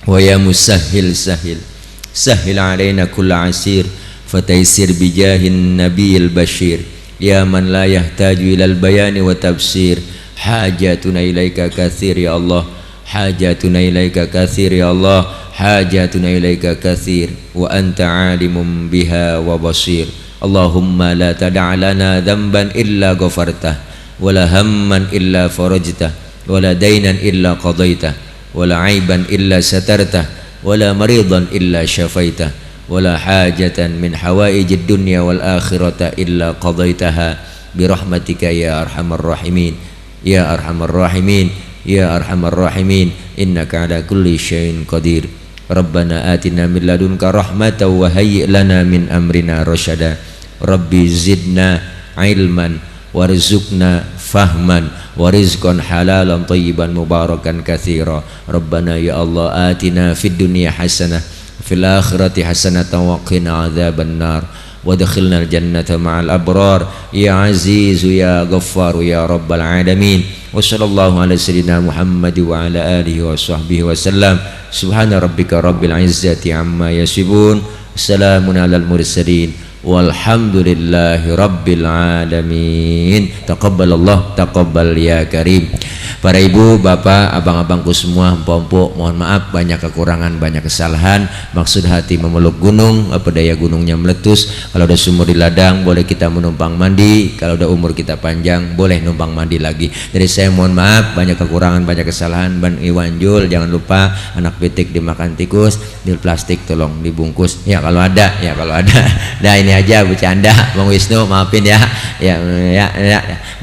wa ya musahhil sahil sahhil alaina kulla asir fataysir bijahin nabiyil bashir ya man la yahtaju ilal bayani wa tafsir. Hajatuna ilaika kathir ya Allah, hajatuna ilaika kathir ya Allah, hajatuna ilaika kathir wa anta alimun biha wa basir. Allahumma la tada' lana dhanban illa ghafartah wa la hamman illa farajtah wa la daynan illa qadaitah wa la aiban illa satartah wa la maridan illa syafaitah wa la hajatan min hawaijid dunya wal akhirata illa qadaitaha birahmatika ya arhamar rahimin, ya arhamar rahimin, ya arhamar rahimin. Innaka ala kulli syai'in qadir. Rabbana atina min ladunka rahmatan wa hayyi' lana min amrina rasyada. Rabbi zidna ilman warzuqna fahman wa rizqan halalan tayyiban mubarakan katsira. Rabbana ya Allah atina fid dunya hasanah fil akhirati hasanatan wa qina adzaban nar وادخلنا الجنة مع الأبرار يا عزيز يا غفار يا رب العالمين. وصلى الله على سيدنا محمد وعلى آله وصحبه وسلم. سبحان ربك رب العزة عما يصفون. سلام على المرسلين walhamdulillahi rabbil alamin. Taqabbalallah taqabbal ya karim. Para ibu, bapak, abang-abangku semua, empok-empok, mohon maaf banyak kekurangan, banyak kesalahan. Maksud hati memeluk gunung, apa daya gunungnya meletus. Kalau ada sumur di ladang boleh kita menumpang mandi, kalau udah umur kita panjang boleh numpang mandi lagi. Jadi saya mohon maaf banyak kekurangan, banyak kesalahan. Ban Iwan Jul, jangan lupa anak pitik dimakan tikus, di plastik tolong dibungkus ya kalau ada, ya kalau ada. Nah ini aja bercanda, Bang Wisnu maafin ya. Ya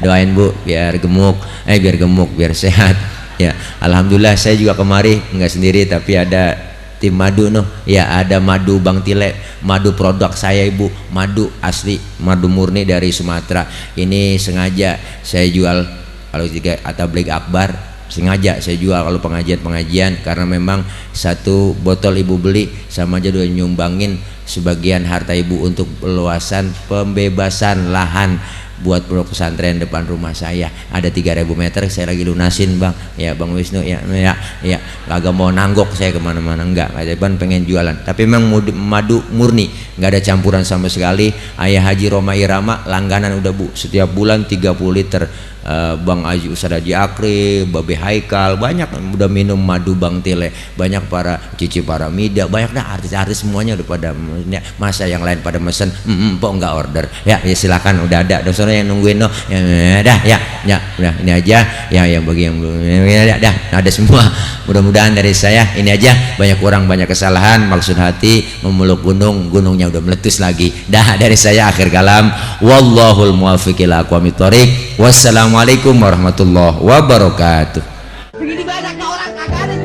doain Bu biar gemuk, biar sehat ya. Alhamdulillah saya juga kemari nggak sendiri tapi ada tim madu ya, ada madu Bang Tile, madu produk saya Ibu, madu asli, madu murni dari Sumatera. Ini sengaja saya jual kalau tiga tabligh akbar, sengaja saya jual kalau pengajian karena memang satu botol Ibu beli sama aja udah nyumbangin sebagian harta Ibu untuk perluasan pembebasan lahan buat pondok pesantren depan rumah saya. Ada 3.000 meter saya lagi lunasin Bang ya, Bang Wisnu ya kagak mau nanggok saya kemana-mana, enggak pengen jualan, tapi memang madu murni nggak ada campuran sama sekali. Ayah Haji Roma Irama langganan udah Bu, setiap bulan 30 liter. Bang Aji Ustaz Haji Akri, Babe Haikal, banyak udah minum madu Bang Tile, banyak para Cici Paramida, banyak dah artis-artis semuanya udah pada masa yang lain pada mesen kok nggak order ya silakan udah ada dosennya yang nungguin ya udah ini aja ya yang bagi yang belum dah ada semua. Mudah-mudahan dari saya ini aja, banyak kurang banyak kesalahan, maksud hati memeluk gunung, gunungnya udah meletus lagi. Dah dari saya akhir kalam, wallahul muwaffiq ila aqwamit thoriq. Wassalamualaikum warahmatullahi wabarakatuh. Begini banyaknya orang kagak ada